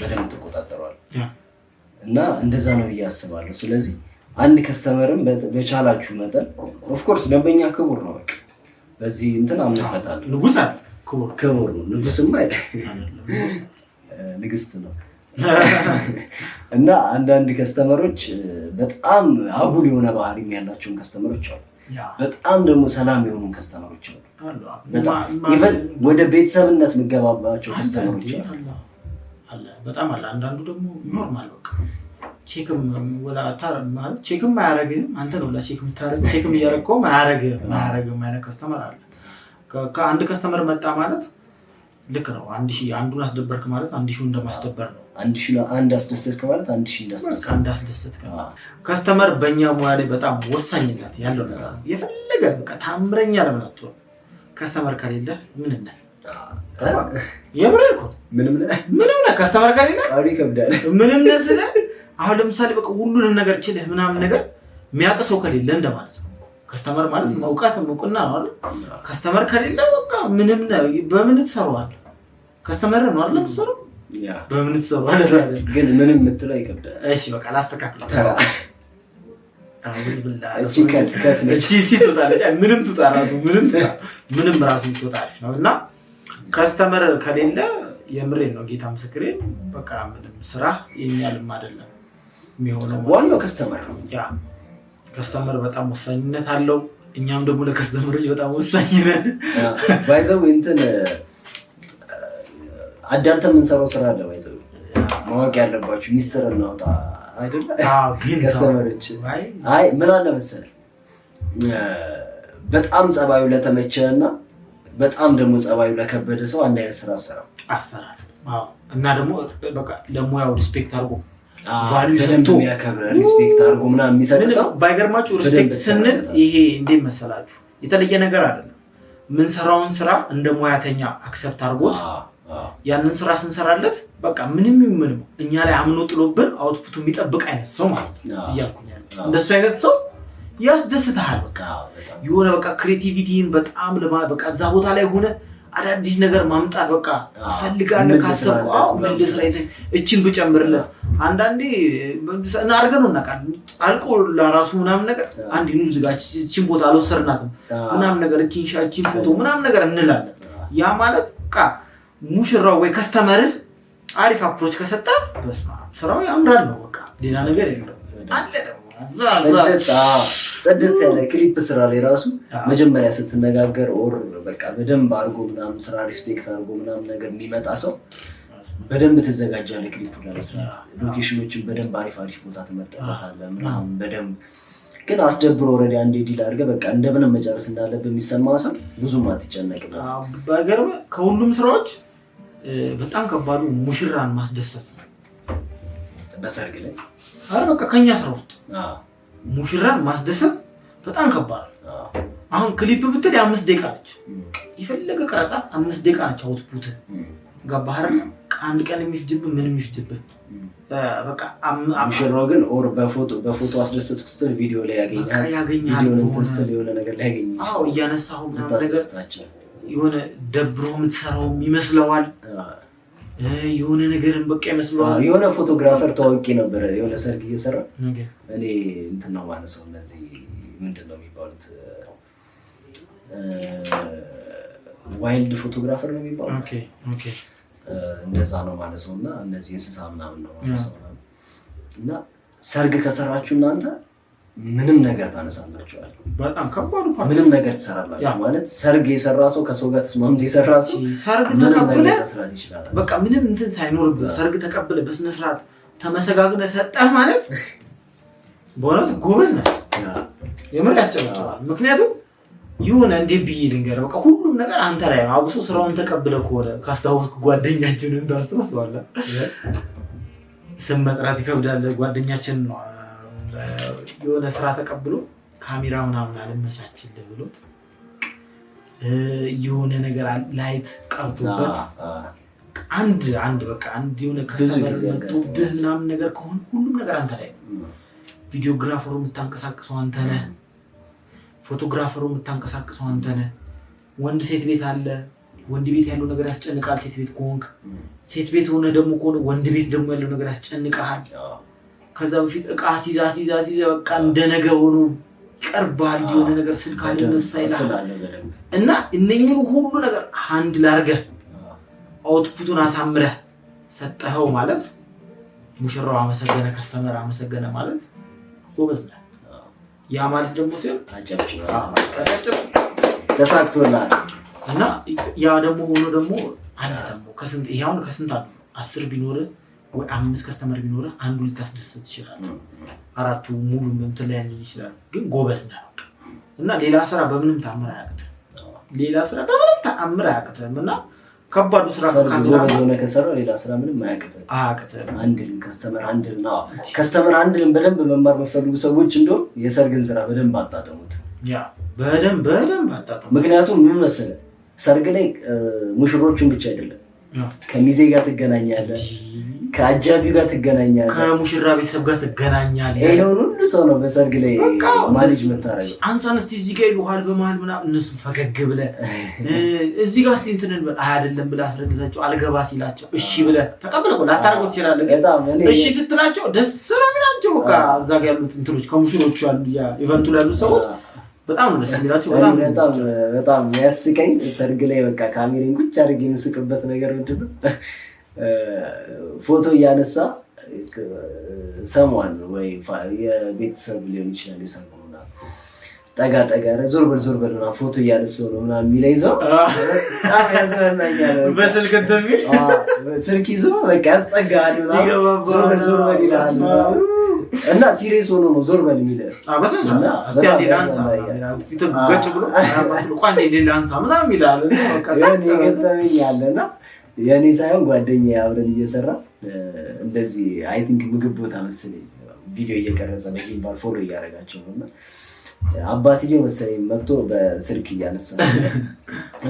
በደንብ ትቆጣጠረዋል እና እንደዛ ነው ብዬ አስባለሁ። ስለዚህ አንድ customer ም በቻላችሁ መጠን፣ of course ደንበኛ ክቡር ነው። በቃ በዚህ እንትን አምንበታለሁ። ንጉስ አለ ክቡር። ክቡር ነው። ንጉስማ ንግስት ነው። እና አንዳንድ customer ኦች በጣም አጉል የሆነ ባህሪም ያላቸውን customer ኦች አሉ። በጣም ደግሞ ሰላም የሆኑ customer ኦች አሉ። በጣም even ወደ ቤተሰብነት የምገባባቸው customer ኦች አሉ። አለ፣ በጣም አለ። አንዳንዱ ደግሞ normal በቃ check ም ወላ ማለት check ም አያረግህም። አንተ ነው check የምታረግ፣ check ም እያረግከውም አያረግህም አያረግህም አይነት customer አለ። ከአንድ customer መጣ ማለት ልክ ነው። 1,000 አንዱን አስደበርክ ማለት 1,000 እንደማስደበር ነው። 1,000 አንድ አስደሰትክ ማለት 1,000 እንዳስደሰትክ። እንዳስደሰትክ። Customer በእኛ ሙያ ላይ በጣም ወሳኝነት ያለው ነገር ነው። የፈለገ በቃ ታምረኛ ለምን አትሆንም? Customer ከሌለ ምን ነህ? የምር እኮ። ምንም ነህ። ምንም ነህ። Customer ከሌለ ቃሉ ይከብዳል። ምንም ነህ ስልህ አሁን ለምሳሌ በቃ ሁሉንም ነገር ችልህ ምናምን ነገር የሚያውቅ ሰው ከሌለ እንደማለት ነው። Customer ማለት እውቀት እውቅና ነው አይደል? Customer ከሌለ በቃ ምንም ነህ። በምን ትሰራዋለህ? Customer ነው አይደል የምትሰራው? በምን ትሰራዋለህ? ግን ምንም የምትለው ይከብዳል። እሺ በቃ ላስተካክለው። እቺ cut cut ነች። እቺ ትወጣለች። ምንም ትውጣ ራሱ፣ ምንም ትውጣ፣ ምንም ራሱ ትወጣ አሪፍ ነው። እና customer ከሌለ የምሬን ነው፣ ጌታ ምስክሬን፣ በቃ ምንም ስራ የኛ ልም አይደለም የሚሆነው። ዋናው customer ነው። Yeah፣ customer በጣም ወሳኝነት አለው። እኛም ደግሞ ለ customer ኦች በጣም ወሳኝ ነን። By the way እንትን አዳምተን የምንሰራው ስራ አለ። By the way ማወቅ ያለባችሁ ሚስጥር እናውጣ አይደለ? ግን Customer ኦች፣ አይ ምን አለ መሰለህ፣ በጣም ጸባዩ ለተመቸ እና በጣም ደግሞ ጸባዩ ለከበደ ሰው አንድ አይነት ስራ አሰራም። አሰራር እና ደግሞ በቃ ለሙያው respect አድርጎ value በደንብ ሰጥቶ የሚያከብር፣ respect አድርጎ ምናምን የሚሰጥ ሰው ባይገርማችሁ በደንብ Respect ስንል ትሰራለህ። ይሄ እንዴት መሰላችሁ፣ የተለየ ነገር አይደለም። የምንሰራውን ስራ እንደ ሙያተኛ accept አድርጎት ያንን ስራ ስንሰራለት በቃ ምንም ይሁን ምንም እኛ ላይ አምኖ ጥሎብን output ኡ የሚጠብቅ አይነት ሰው ማለት ነው እያልኩኝ ያለው። እንደሱ አይነት ሰው ያስደስትሃል። በቃ የሆነ በቃ creativity ን በጣም ልማ በቃ እዛ ቦታ ላይ ሆነ አዳዲስ ነገር ማምጣት በቃ ትፈልጋለህ። ምን ካሰብኩ ልስራለት አዎ ምን ልስራ፣ እችን ብጨምርለት፣ አንዳንዴ እና አድርገን ነው እናውቃለን። አልቆ ለራሱ ምናምን ነገር አንድ ኑ ዝጋ እችን ቦታ አልወሰድናትም ምናምን ነገር፣ እችን እችን ፎቶ ምናምን ነገር እንላለን። ያ ማለት በቃ ሙሽራው ወይ customer ህ አሪፍ approach ከሰጠ በስመ አብ ስራው ያምራል ነው፣ በቃ ሌላ ነገር የለውም። አለ ደግሞ ጽድት ያለ ክሊፕ ስራ ላይ ራሱ መጀመሪያ ስትነጋገር or በቃ በደንብ አድርጎ ምናምን ስራ respect አድርጎ ምናምን ነገር የሚመጣ ሰው በደንብ ትዘጋጃለህ ክሊፑን ለመስራት። Location ኦችን በደንብ አሪፍ አሪፍ ቦታ ትመርጥበታለህ ምናምን በደንብ። ግን አስደብሮ already አንዴ deal አድርገህ በቃ እንደምንም መጨረስ እንዳለብህ የሚሰማ ሰው ብዙም አትጨነቅበት። በገርም ከሁሉም ስራዎች በጣም ከባዱ ሙሽራን ማስደሰት ነው። በሰርግ ላይ አረ በቃ ከኛ ስራ ውስጥ ሙሽራን ማስደሰት በጣም ከባድ ነው። አሁን ክሊፕ ብትል የ5 ደቂቃ ነች። የፈለገ ቀረጻት 5 ደቂቃ ነች። Output ገባህ አይደል? አንድ ቀን የሚፍጅብህ ምን የሚፍጅብህ በቃ ሙሽራው ግን or በፎቶ አስደሰትኩ ስትል ቪዲዮ ላይ ያገኛል፣ ያገኛል። ቪዲዮ እንትን ስትል የሆነ ነገር ላይ ያገኛል። አዎ፣ እያነሳሁ ምናምን ነገር የሆነ ደብሮ የምትሰራውም ይመስለዋል። የሆነ ነገርን በቃ ይመስለዋል። የሆነ photographer ታዋቂ ነበረ፣ የሆነ ሰርግ እየሰራ እኔ እንትን ነው ማለት ሰው እነዚህ ምንድን ነው የሚባሉት wild photographer ነው የሚባሉት፣ እንደዛ ነው ማለት ሰው እና እነዚህ እንስሳ ምናምን ነው ማለት ሰው እና ሰርግ ከሰራችሁ እናንተ ምንም ነገር ታነሳላችኋል። በጣም ከባዱ part ምንም ነገር ትሰራላችሁ ማለት ሰርግ የሰራ ሰው ከሰው ጋር ተስማምቶ የሰራ ሰው ሰርግ ምንም ተቀብለ ነገር መስራት ይችላል። በቃ ምንም እንትን ሳይኖርብህ ሰርግ ተቀብለ በስነ ስርዓት ተመሰጋግነ ሰጠህ ማለት በእውነት ጎበዝ ነህ። የምር ያስጨበጭባል። ምክንያቱም የሆነ እንዴት ብዬ ልንገርህ፣ በቃ ሁሉም ነገር አንተ ላይ ነው። አብሶ ስራውን ተቀብለ ከሆነ ካስታወስክ ጓደኛችንን ታስታውሰዋለህ። ስም መጥራት ይከብዳል። ጓደኛችን ነው የሆነ ስራ ተቀብሎ ካሜራ ምናምን አልመቻችልህ ብሎት የሆነ ነገር light ቀርቶበት አንድ አንድ በቃ አንድ የሆነ customer መጥቶብህ ምናምን ነገር ከሆነ ሁሉም ነገር አንተ ላይ ነው። Videographer ኡ የምታንቀሳቅሰው አንተ ነህ። Photographer ኡ የምታንቀሳቅሰው አንተ ነህ። ወንድ ሴት ቤት አለ። ወንድ ቤት ያለው ነገር ያስጨንቃል። ሴት ቤት ከሆንክ ሴት ቤት ሆነ ደግሞ ከሆነ ወንድ ቤት ደግሞ ያለው ነገር ያስጨንቀሃል። ከዛ በፊት እቃ ሲዛ ሲዛ ሲዛ በቃ እንደ ነገ ሆኖ ይቀርባል። የሆነ ነገር ስልክ አልነሳ ይልሃል እና እነኝህን ሁሉ ነገር handle አድርገህ output ኡን አሳምረህ ሰጠኸው ማለት ሙሽራው አመሰገነ፣ customer አመሰገነ ማለት ጎበዝ ነህ። ያ ማለት ደግሞ ሲሆን ተሳክቶልሃል። እና ያ ደግሞ ሆኖ ደግሞ አንድ ደግሞ ከስንት ይሄ አሁን ከስንት አሉ 10 ቢኖርህ ወይ አምስት customer ቢኖርህ አንዱ ልታስደስት ትችላለህ። አራቱ ሙሉ እንትን ላይ ይችላል። ግን ጎበዝ ነህ እና ሌላ ስራ በምንም ተአምር አያቅትህም። ሌላ ስራ በምንም ተአምር አያቅትህም እና ከባዱ ስራ ካሜራ ጎበዝ ሆነ ከሰራ ሌላ ስራ ምንም አያቅትህም። አያቅትህም። Handle customer handle ነው። Customer handle ን በደንብ መማር የምትፈልጉ ሰዎች እንደውም የሰርግን ስራ በደንብ አጣጥሙት። Yeah፣ በደንብ በደንብ አጣጥሙት። ምክንያቱም ምን መሰለህ ሰርግ ላይ ሙሽሮቹን ብቻ አይደለም ከሚዜ ጋር ትገናኛለህ፣ ከአጃቢው ጋር ትገናኛለህ፣ ከሙሽራ ቤተሰብ ጋር ትገናኛለህ። ይሄውን ሁሉ ሰው ነው በሰርግ ላይ manage የምታደርገው። አንሳን እስቲ እዚህ ጋር ይሉሃል በመሀል ምናምን እነሱ ፈገግ ብለህ እዚህ ጋር እስቲ እንትን እንበል አይ አይደለም ብለህ አስረድታቸው አልገባ ሲላቸው እሺ ብለህ ተቀብለህ እኮ ላታደርገው ትችላለህ። ግን እሺ ስትላቸው ደስ ነው የሚላቸው። በቃ እዛ ጋር ያሉት እንትኖች ከሙሽሮቹ ያሉ event ኡ ላይ ያሉት ሰዎች በጣም ነው ደስ የሚላቸው። በጣም በጣም በጣም የሚያስቀኝ ሰርግ ላይ በቃ ካሜሬን ቁጭ አድርጌ የምስቅበት ነገር ምንድን ነው? ፎቶ እያነሳ ሰሟን ወይ የቤተሰብ ሊሆን ይችላል የሰርጉ ምናምን ጠጋ ጠጋ ዞር በል ዞር በል ምናምን ፎቶ እያነሳሁ ነው ምናምን የሚለኝ ሰው በጣም ያዝናናኛል። በስልክ እንትን የሚል ስልክ ይዞ በቃ ያስጠጋሃል ምናምን ዞር በል ዞር በል ይልሃል እና serious ሆኖ ነው ዞር በል የሚልህ። እስቲ አንዴ ላንሳ ፊትህ ገጭ ብሎ ቆይ አንዴ ላንሳ ምናምን ይልሃል። የሆነ የገጠመኝ አለ እና የእኔ ሳይሆን ጓደኛዬ አብረን እየሰራ እንደዚህ I think ምግብ ቦታ መሰለኝ ቪዲዮ እየቀረጸ በ gimbal follow እያደረጋቸው ነው እና አባትየው መሰለኝ መጥቶ በስልክ እያነሳ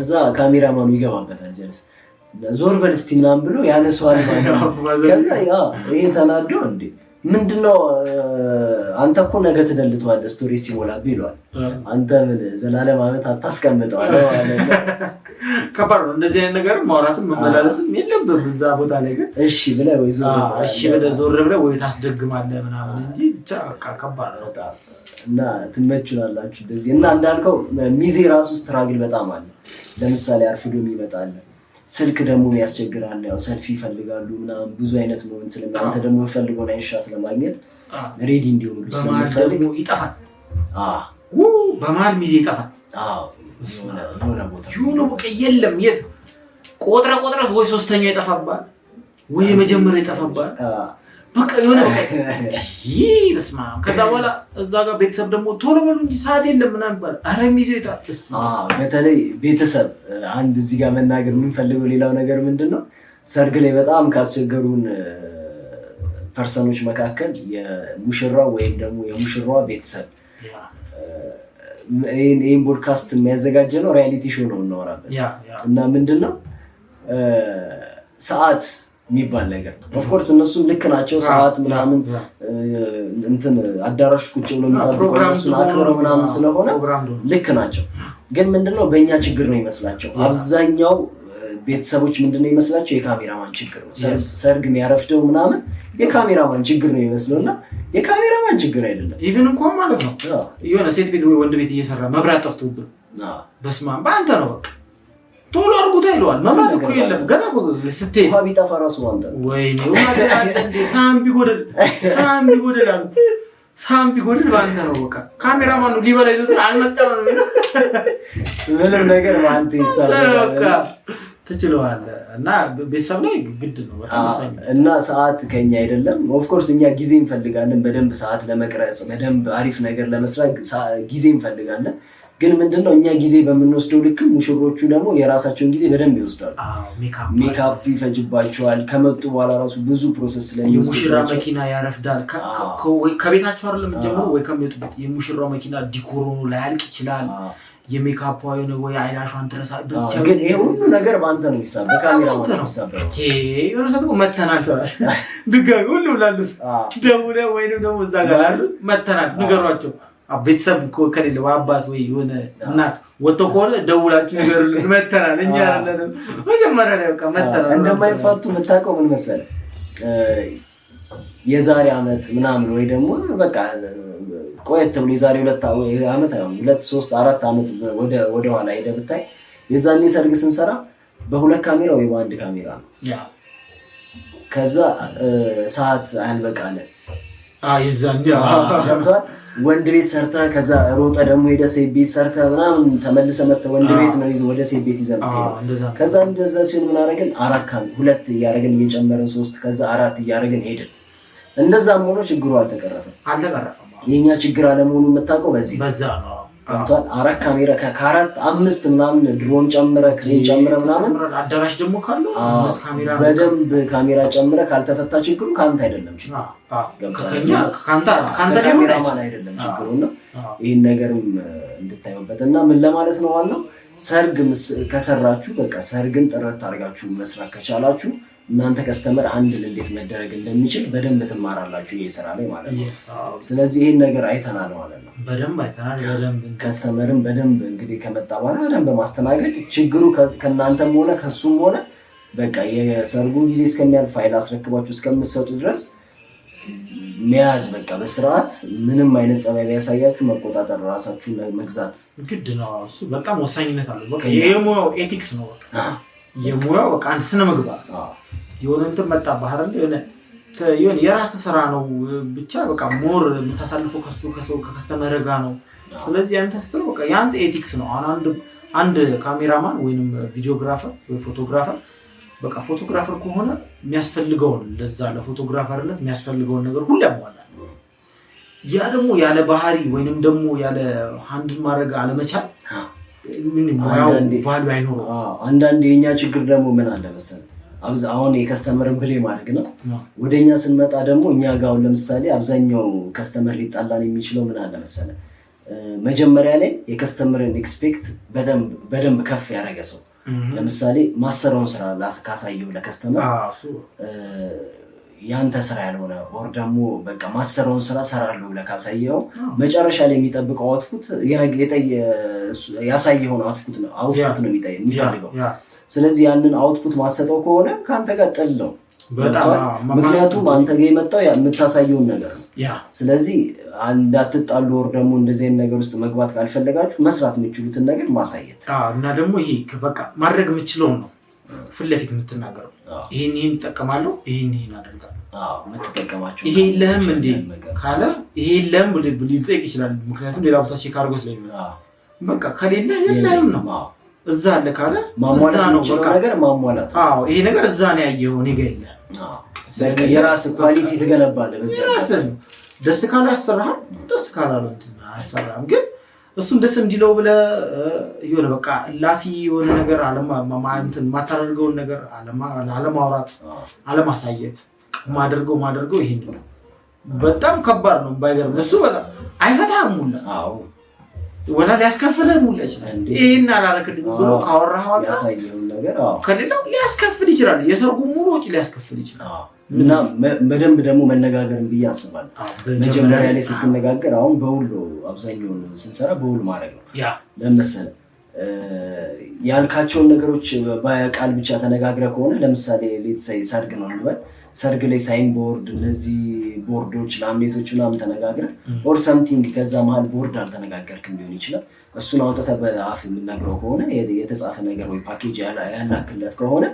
እዛ ካሜራማኑ ይገባበታል። ጀለስ ዞር በል እስቲ ምናምን ብሎ ያነሰዋል ማለት ነው። ከዛ ያ ይሄ ተናዶ እንዴ ምንድነው አንተ እኮ ነገ ትደልተዋለህ story ሲሞላብህ ይለዋል። አንተ ምን ዘላለም ዓመት አታስቀምጠዋለህ ማለት ነው። ከባድ ነው እንደዚህ አይነት ነገር ማውራትም መመላለስም የለብህም እዛ ቦታ ላይ ግን እሺ ብለህ ወይ ዞር እሺ ብለህ ዞር ብለህ ወይ ታስደግማለህ ምናምን እንጂ ብቻ በቃ ከባድ ነው። እና ትመቹናላችሁ እንደዚህ እና እንዳልከው ሚዜ ራሱ struggle በጣም አለ። ለምሳሌ አርፍዶ የሚመጣ አለ፣ ስልክ ደግሞ ያስቸግራል። ያው ሰልፊ ይፈልጋሉ ምናምን ብዙ አይነት moment ስለሚ አንተ ደግሞ የምፈልገውን አይነት shot ለማግኘት ready እንዲሆኑ ስለምፈልግ ይጠፋል። በመሀል ሚዜ ይጠፋል። የሆነ ቦታ የሆነ በቃ የለም። የት ቆጥረ ቆጥረ ወይ ሶስተኛው ይጠፋባል ወይ የመጀመሪያው ይጠፋባል። በቃ የሆነ በቃ በስመ አብ። ከዛ በኋላ እዛ ጋር ቤተሰብ ደግሞ ቶሎ በሉ እንጂ ሰዓት የለም ምናምን ይባላል። ኧረ ሚዜው ይጠፋል። በተለይ ቤተሰብ አንድ እዚህ ጋር መናገር የምንፈልገው ሌላው ነገር ምንድን ነው፣ ሰርግ ላይ በጣም ካስቸገሩን person ኦች መካከል የሙሽራው ወይም ደግሞ የሙሽራዋ ቤተሰብ። ይህን ፖድካስት የሚያዘጋጀ ነው reality show ነው እናወራበት እና ምንድን ነው ሰዓት የሚባል ነገር of course እነሱም ልክ ናቸው። ሰዓት ምናምን እንትን አዳራሽ ቁጭ ብሎ የሚጠብቀው እነሱን አክብረው ምናምን ስለሆነ ልክ ናቸው። ግን ምንድነው በእኛ ችግር ነው ይመስላቸው አብዛኛው ቤተሰቦች ምንድነው ይመስላቸው የካሜራማን ችግር ነው። ሰርግ የሚያረፍደው ምናምን የካሜራማን ችግር ነው ይመስለው እና የካሜራማን ችግር አይደለም። Even እንኳን ማለት ነው የሆነ ሴት ቤት ወይ ወንድ ቤት እየሰራ መብራት ጠፍቶብን በስመ አብ በአንተ ነው በቃ ቶሎ አድርጉታ ይለዋል። መብራት እኮ የለም ገና ስትሄድ ውሃ ቢጠፋ ራሱ አንተ ነው። ወይኔ ውሃ ሳህን ቢጎድል ሳህን ቢጎድል አሉ ሳህን ቢጎድል በአንተ ነው። በቃ ካሜራማኑ ሊበላ ይዞት አልመጣም ነው የሚለው። ምንም ነገር በአንተ ይሳበቃል። ትችለዋለህ። እና ቤተሰብ ላይ ግድ ነው በጣም ወሳኝ እና ሰዓት ከኛ አይደለም። Of course እኛ ጊዜ እንፈልጋለን በደንብ ሰዓት ለመቅረጽ በደንብ አሪፍ ነገር ለመስራት ጊዜ እንፈልጋለን። ግን ምንድነው እኛ ጊዜ በምንወስደው ልክ ሙሽሮቹ ደግሞ የራሳቸውን ጊዜ በደንብ ይወስዳሉ። ሜካፕ ይፈጅባቸዋል። ከመጡ በኋላ ራሱ ብዙ process ስለሚወስድባቸው የሙሽራ መኪና ያረፍዳል። ከቤታቸው አይደለም ጀምሮ ወይ ከሚወጡበት የሙሽራው መኪና decor ኡ ላያልቅ ይችላል። የሜካፕ የሆነ ወይ eyelash ኧን ትረሳ። ብቻ ግን ይሄ ሁሉ ነገር በአንተ ነው የሚሳበው፣ በካሜራ ነው የሚሳበው። የሆነ ሰዓት እኮ መተናል ድጋሚ ሁሉም ላሉት ደውለህ ወይንም ደግሞ እዛ ጋር ላሉት መተናል ንገሯቸው። ቤተሰብ ከሌለ አባት ወይ የሆነ እናት ወጥቶ ከሆነ ደውላችሁ ንገሩልን፣ መተናል እኛ አይደለንም። መጀመሪያ ላይ በቃ መተናል። እንደማይፋቱ የምታውቀው ምን መሰለህ፣ የዛሬ አመት ምናምን ወይ ደግሞ በቃ ቆየት ብሎ የዛሬ 2 አመት አይሆንም 2 3 4 አመት ወደ ኋላ ሄደህ ብታይ የዛኔ ሰርግ ስንሰራ በሁለት ካሜራ ወይ በአንድ ካሜራ ነው። ከዛ ሰዓት አልበቃለን። የዛኔ ገብቶሃል። ወንድ ቤት ሰርተህ ከዛ ሮጠህ ደግሞ ሄደህ ሴት ቤት ሰርተህ ምናምን ተመልሰህ መጥተህ ወንድ ቤት ነው ይዘህ ወደ ሴት ቤት ይዘህ የምትሄደው። ከዛ እንደዛ ሲሆን ምን አደረግን? 2 እያደረግን እየጨመርን 3 ከዛ 4 እያደረግን ሄድን። እንደዛም ሆኖ ችግሩ አልተቀረፈም። አልተቀረፈም። የኛ ችግር አለመሆኑ የምታውቀው በዚህ በዛ ነው። ገብቶሃል። 4 ካሜራ ከአራት 5 ምናምን ድሮን ጨምረህ ክሬን ጨምረህ ምናምን አዳራሽ ደግሞ ካለው 5 ካሜራ በደንብ ካሜራ ጨምረህ ካልተፈታ ችግሩ ካንተ አይደለም ችግሩ። ገብቶሃል? ካንተ ካሜራማን አይደለም ችግሩና ይሄን ነገርም እንድታዩበት እና ምን ለማለት ነው ዋናው ሰርግ ከሰራችሁ በቃ ሰርግን ጥረት አድርጋችሁ መስራት ከቻላችሁ እናንተ customer handle እንዴት መደረግ እንደሚችል በደንብ ትማራላችሁ ይሄ ስራ ላይ ማለት ነው። ስለዚህ ይሄን ነገር አይተናል ማለት ነው። በደንብ አይተናል። በደንብ customer ን በደንብ እንግዲህ ከመጣ በኋላ በደንብ ማስተናገድ ችግሩ ከናንተም ሆነ ከሱም ሆነ በቃ የሰርጉ ጊዜ እስከሚያልፍ ፋይል አስረክባችሁ እስከምትሰጡ ድረስ መያዝ በቃ በስርዓት ምንም አይነት ጸባይ ቢያሳያችሁ መቆጣጠር ራሳችሁ መግዛት ግድ ነው። እሱ በጣም ወሳኝነት አለው። በቃ የሙያው ethics ነው። በቃ የሙያው በቃ አንድ ስነ ምግባር የሆነ እንትን መጣብህ አይደል? የሆነ የራስህ ስራ ነው ብቻ በቃ more የምታሳልፈው ከሱ ከሰው ከ customer ጋር ነው። ስለዚህ አንተ ስትለው በቃ ያንተ ethics ነው። አሁን አንድ ካሜራማን ወይንም videographer ወይ photographer በቃ photographer ከሆነ የሚያስፈልገውን ለዛ ለ photographer ነት የሚያስፈልገውን ነገር ሁሉ ያሟላል። ያ ደግሞ ያለ ባህሪ ወይንም ደግሞ ያለ handle ማድረግ አለመቻል ምን ሙያው value አይኖረውም። አንዳንድ የኛ ችግር ደግሞ ምን አለ መሰለህ፣ አሁን የ customer ን blame ማድረግ ነው። ወደኛ ስንመጣ ደግሞ እኛ ጋር አሁን ለምሳሌ አብዛኛው customer ሊጣላን የሚችለው ምን አለ መሰለህ፣ መጀመሪያ ላይ የ customer ን expect በደንብ ከፍ ያደረገ ሰው ለምሳሌ ማሰራውን ስራ ካሳየው ለ customer ያንተ ስራ ያልሆነ or ደግሞ በቃ ማሰራውን ስራ ሰራለሁ ብለህ ካሳየው መጨረሻ ላይ የሚጠብቀው output ያሳየውን output ነው output ነው የሚፈልገው። ስለዚህ ያንን output ማሰጠው ከሆነ ካንተ ጋር ጥል ነው። ምክንያቱም አንተ ጋር የመጣው የምታሳየውን ነገር ነው። ስለዚህ እንዳትጣሉ or ደግሞ እንደዚህ አይነት ነገር ውስጥ መግባት ካልፈለጋችሁ መስራት የምትችሉትን ነገር ማሳየት እና ደግሞ ይሄ በቃ ማድረግ የምትችለው ነው። ፊት ለፊት የምትናገረው። ይሄን ይሄን እጠቀማለሁ፣ ይሄን ይሄን አደርጋለሁ። የምትጠቀማቸው ይሄ የለህም እንዴ ካለ ይሄ የለህም ሊጠይቅ ይችላል። ምክንያቱም ሌላ ቦታ check አድርጎ ስለሚመጣ በቃ ከሌለ የለህም ነው። እዛ አለ ካለ ማሟላት የሚችለው ነገር ማሟላት። አዎ ይሄ ነገር እዛ ነው ያየኸው፣ እኔ ጋር የለህም። የራስህ quality ትገነባለህ። በዚህ ደስ ካለ ያሰራሃል፣ ደስ ካላለ አያሰራህም። ግን እሱን ደስ እንዲለው ብለህ የሆነ በቃ ላፊ የሆነ ነገር የማታደርገውን ነገር አለማውራት፣ አለማሳየት። ማደርገው ይሄን ነው። በጣም ከባድ ነው። ባይገርም እሱ በጣም አይፈታህም ሁላ ወላ ሊያስከፍልህም ሁላ ይችላል። ይሄን አላደረክልኝም ብሎ ካወራኸው ከሌላው ሊያስከፍል ይችላል። የሰርጉ ሙሉ ወጪ ሊያስከፍል ይችላል። እና በደንብ ደግሞ መነጋገርን ብዬ አስባለሁ። መጀመሪያ ላይ ስትነጋገር አሁን በውል አብዛኛውን ስንሰራ በውል ማድረግ ነው። ለምሳሌ ያልካቸውን ነገሮች በቃል ብቻ ተነጋግረ ከሆነ ለምሳሌ let's say ሰርግ ነው እንበል፣ ሰርግ ላይ sign board፣ እነዚህ ቦርዶች፣ laminate ኦች ምናምን ተነጋግረ or something ከዛ መሀል ቦርድ አልተነጋገርክም ሊሆን ይችላል። እሱን አውጥተህ በአፍ የምናግረው ከሆነ የተጻፈ ነገር ወይ ፓኬጅ ያላክለት ከሆነ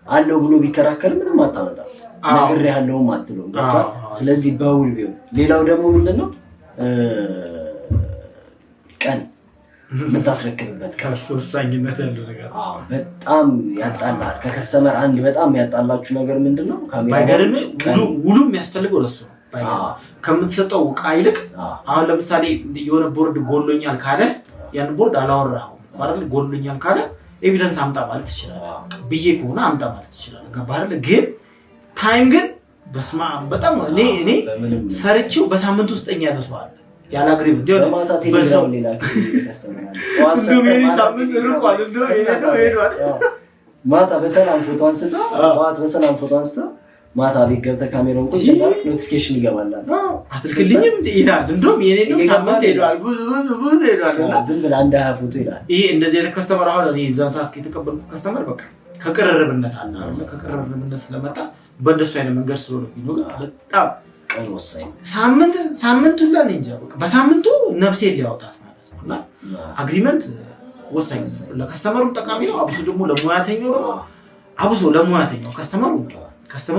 አለው ብሎ ቢከራከር ምንም አታመጣም። ነገር ያለውም አትለውም። ስለዚህ በውል ቢሆን። ሌላው ደግሞ ምንድነው ቀን የምታስረክብበት ቀን ወሳኝነት ያለው ነገር በጣም ያጣላል። ከ customer አንድ በጣም ያጣላችሁ ነገር ምንድነው? ባይገርምህ ውሉ የሚያስፈልገው ለሱ ነው። ከምትሰጠው ዕቃ ይልቅ አሁን ለምሳሌ የሆነ ቦርድ ጎሎኛል ካለ ያን ቦርድ አላወራኸውም አይደል? ጎሎኛል ካለ evidence አምጣ ማለት ትችላለህ። ብዬ ከሆነ አምጣ ማለት ትችላለህ። ገባህ አይደል? ግን time ግን በስመ አብ በጣም እኔ ሰርቼው በሳምንት ውስጥ እኛ ያለ ሰው አለ ያለ agreement የሆነ በማታ ቴሌግራም ሌላ customer አለ። ሳምንት ርቋል እንደው ሄዷል። ማታ በሰላም ፎቶ አንስቶ ጠዋት በሰላም ፎቶ አንስቶ ማታ ቤት ገብተህ ካሜራውን ቁጭ እንዳልክ notification ይገባላል። አትልክልኝም ይላል። እንደውም የኔ ነው ሳምንት ሄዷል፣ ብዙ ብዙ ብዙ ሄዷል። እና ዝም ብለህ አንድ 20 ፎቶ ይላል። ይሄ እንደዚህ አይነት customer አሁን እኔ እዛን ሰዓት የተቀበልኩት customer በቃ ከቅርርብነት አለ አይደል? ከቅርርብነት ስለመጣ በእንደሱ አይነት መንገድ ስለሆነብኝ ነው። ግን በጣም ቀን ወሳኝ ሳምንቱ ላይ እንጃ በቃ በሳምንቱ ነፍሴን ሊያወጣት ማለት ነው። እና agreement ወሳኝ ለ customer ኡም ጠቃሚ ነው። አብሶ ደግሞ ለሙያተኛው ነው። አብሶ ለሙያተኛው customer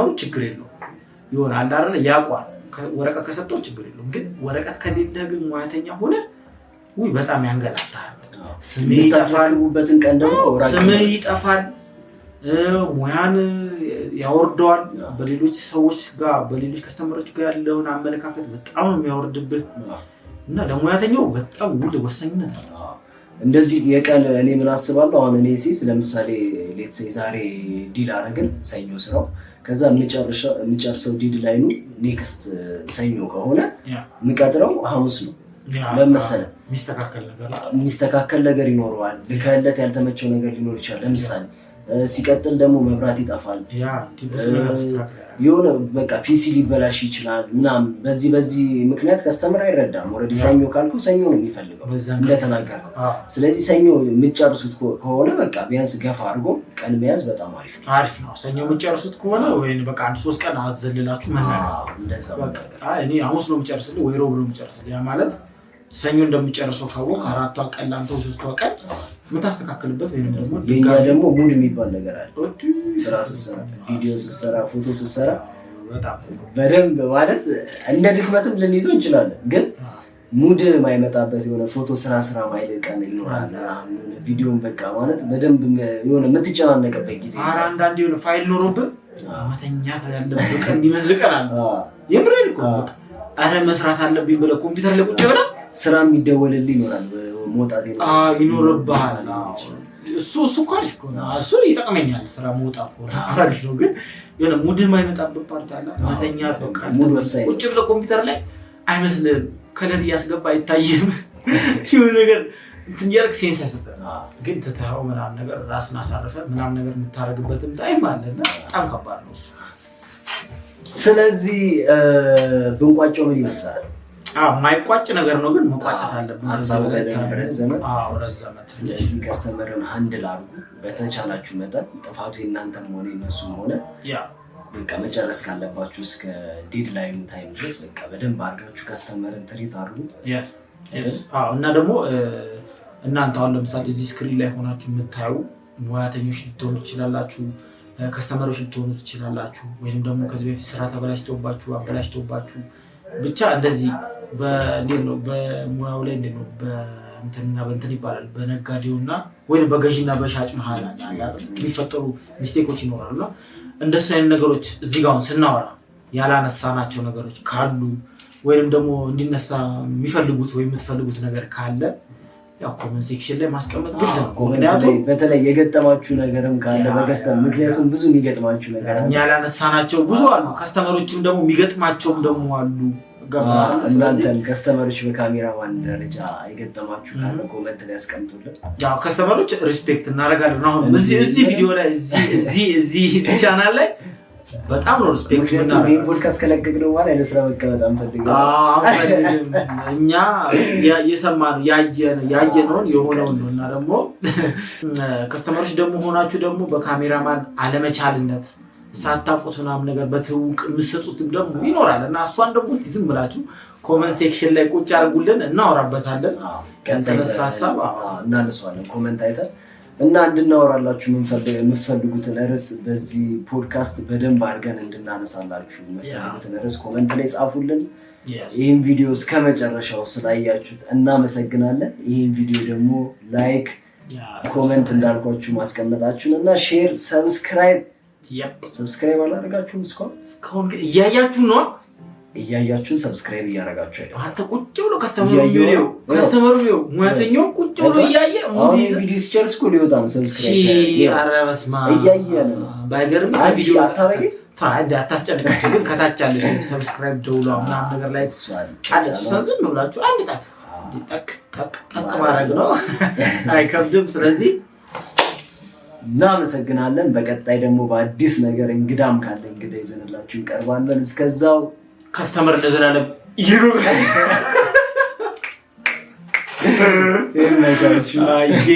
ኡ ችግር የለውም ይሆናል አይደል? ያውቋል። ወረቀት ከሰጠው ችግር የለውም። ግን ወረቀት ከሌለ ግን ሙያተኛ ሆነ ውይ በጣም ያንገላታል። ስምህ ይጠፋል። ቀን ደግሞ ስምህ ይጠፋል። ሙያን ያወርደዋል። በሌሎች ሰዎች ጋር በሌሎች customer ኦች ጋር ያለውን አመለካከት በጣም ነው የሚያወርድብህ። እና ለሙያተኛው በጣም ውል ወሳኝነት አለ። እንደዚህ የቀን እኔ ምን አስባለሁ አሁን እኔ ሲስ ለምሳሌ let's say ዛሬ deal አደረግን ሰኞ ስራው ከዛ የምጨርሰው deadline ኡ next ሰኞ ከሆነ የምቀጥረው ሐሙስ ነው። ለምሳሌ የሚስተካከል ነገር ይኖረዋል። ልከህለት ያልተመቸው ነገር ሊኖር ይችላል። ለምሳሌ ሲቀጥል ደግሞ መብራት ይጠፋል። የሆነ በቃ PC ሊበላሽ ይችላል ምናምን። በዚህ ምክንያት customer አይረዳም። already ሰኞ ካልኩ ሰኞ ነው የሚፈልገው እንደተናገርከው። ስለዚህ ሰኞ የምትጨርሱት ከሆነ በቃ ቢያንስ ገፋ አድርጎ ቀን መያዝ በጣም አሪፍ ነው። አሪፍ ነው። ሰኞ የምትጨርሱት ከሆነ ወይ በቃ አንድ 3 ቀን አዘልላችሁ መናገር። እንደዛ በቃ እኔ ሐሙስ ነው የምጨርስልህ ወይ ሮብ ነው የምጨርስልህ። ያ ማለት ሰኞ እንደምጨርሰው ካወቅ 4ቷ ቀን ላንተው 3ቷ ቀን የምታስተካክልበት ወይንም ደግሞ የኛ ደግሞ mood የሚባል ነገር አለ። ስራ ስትሰራ፣ ቪዲዮ ስትሰራ፣ ፎቶ ስትሰራ በጣም በደንብ ማለት እንደ ድክመትም ልንይዘው እንችላለን። ግን mood የማይመጣበት የሆነ ፎቶ ስራ ስራ ማይል ቀን ይኖራል። ቪዲዮን በቃ ማለት በደንብ የሆነ የምትጨናነቅበት ጊዜ። ኧረ አንዳንዴ የሆነ ፋይል ኖሮብን መተኛት ያለብህ ቀን የሚመስል ቀን አለ። የምሬን እኮ ኧረ መስራት አለብኝ ብለህ ኮምፒውተር ላይ ቁጭ ብለህ ስራ የሚደወልልህ ይኖራል፣ መውጣት ይኖርብሃል። እሱ እኮ አሪፍ እኮ ነው። እሱ ይጠቅመኛል። ስራ መውጣት እኮ አሪፍ ነው። ግን የሆነ mood የማይመጣበት part አለ። መተኛት በቃ mood ወሳኝ። ቁጭ ብለህ ኮምፒውተር ላይ አይመስልህም፣ color እያስገባ አይታይም። የሆነ ነገር እንትን እያደረግህ sense አይሰጥህም። ግን ትተኸው ምናምን ነገር ራስን አሳርፈህ ምናምን ነገር የምታደርግበትም time አለ እና በጣም ከባድ ነው እሱ። ስለዚህ ብንቋጨው ምን ይመስላል? ማይቋጭ ነገር ነው፣ ግን መቋጨት አለብን። ሀሳቡ በደንብ ረዘመ። ስለዚህ customer ን handle አድርጉ በተቻላችሁ መጠን። ጥፋቱ የእናንተም ሆነ የእነሱም ሆነ በቃ መጨረስ ካለባችሁ እስከ deadline ኡ time ድረስ በቃ በደንብ አድርጋችሁ customer ን treat አድርጉ። እና ደግሞ እናንተ አሁን ለምሳሌ እዚህ screen ላይ ሆናችሁ የምታዩ ሙያተኞች ልትሆኑ ትችላላችሁ፣ customer ኦች ልትሆኑ ትችላላችሁ። ወይም ደግሞ ከዚህ በፊት ስራ ተበላሽቶባችሁ አበላሽቶባችሁ ብቻ እንደዚህ እንዴት ነው በሙያው ላይ እንዴት ነው በእንትንና በእንትን ይባላል፣ በነጋዴውና ወይም በገዢና በሻጭ መሀል አለ አይደል? የሚፈጠሩ mistake ኦች ይኖራሉ። እና እንደሱ አይነት ነገሮች እዚህ ጋር አሁን ስናወራ ያላነሳናቸው ነገሮች ካሉ ወይንም ደግሞ እንዲነሳ የሚፈልጉት ወይም የምትፈልጉት ነገር ካለ ያው comment section ላይ ማስቀመጥ ግድ ነው። Comment ላይ ምክንያቱም በተለይ የገጠማችሁ ነገርም ካለ በ customer፣ ምክንያቱም ብዙ የሚገጥማችሁ ነገር አለ። እኛ ያላነሳናቸው ብዙ አሉ። Customer ኦችም ደግሞ የሚገጥማቸውም ደግሞ አሉ። ገባህ አይደል? ስለዚህ እናንተን customer ኦች በካሜራማን ደረጃ የገጠማችሁ ካለ comment ላይ ያስቀምጡልን። ያው customer ኦች respect እናደርጋለን። አሁን እዚህ ቪዲዮ ላይ እዚህ እዚህ እዚህ ቻናል ላይ በጣም ነው respect ምክንያቱም ይህን የምናደርጋቸው። ፖድካስት ከለቀቅነው በኋላ ለስራ መቀመጥ አንፈልግም። አዎ፣ አንፈልግም። እኛ የሰማነው ያየነውን የሆነውን ነው። እና ደግሞ customer ኦች ደግሞ ሆናችሁ ደግሞ በካሜራማን አለመቻልነት ሳታውቁት ምናምን ነገር በትውቅ የምትሰጡትም ደግሞ ይኖራል። እና እሷን ደግሞ እስኪ ዝም ብላችሁ comment section ላይ ቁጭ አድርጉልን፣ እናወራበታለን። ያልተነሳ ሀሳብ እናነሳዋለን comment አይተን እና እንድናወራላችሁ የምትፈልጉትን ርዕስ፣ በዚህ ፖድካስት በደንብ አድርገን እንድናነሳላችሁ የምትፈልጉትን ርዕስ comment ላይ ጻፉልን። ይህን ቪዲዮ እስከ መጨረሻው ስላያችሁት እናመሰግናለን። ይህን ቪዲዮ ደግሞ like፣ comment እንዳልኳችሁ ማስቀመጣችሁን እና share፣ subscribe። Subscribe አላደረጋችሁም እስካሁን? እስካሁን ግን እያያችሁ ነው። እያያችሁን subscribe እያደረጋችሁ አይደለም። አንተ ቁጭ ብሎ customer ኡ እያየሁ ነው። Customer ኡ ይኸው ሙያተኛው ቁጭ ብሎ እያየ አሁን ይህ ቪዲዮ ሲጨርስ እኮ ሊወጣ ነው። Subscribe ሳያደርግ። ኧረ በስመ አብ። እያየ ያለ ነው። ባይገርም አንቺ ቪዲዮ አታረጊም? አታስጨንቃቸው፣ ግን ከታች ያለ subscribe ደውሏ ምናምን ነገር ላይ እሷን አለች። እሷን ዝም ብላችሁ አንድ ጣት ጠቅ ጠቅ ጠቅ ማድረግ ነው፣ አይከብድም። ስለዚህ እናመሰግናለን። በቀጣይ ደግሞ በአዲስ ነገር እንግዳም ካለ እንግዳ ይዘንላችሁ እንቀርባለን። እስከዛው Customer ለዘላለም ይኑር። ይመቻችሁ። አዬ።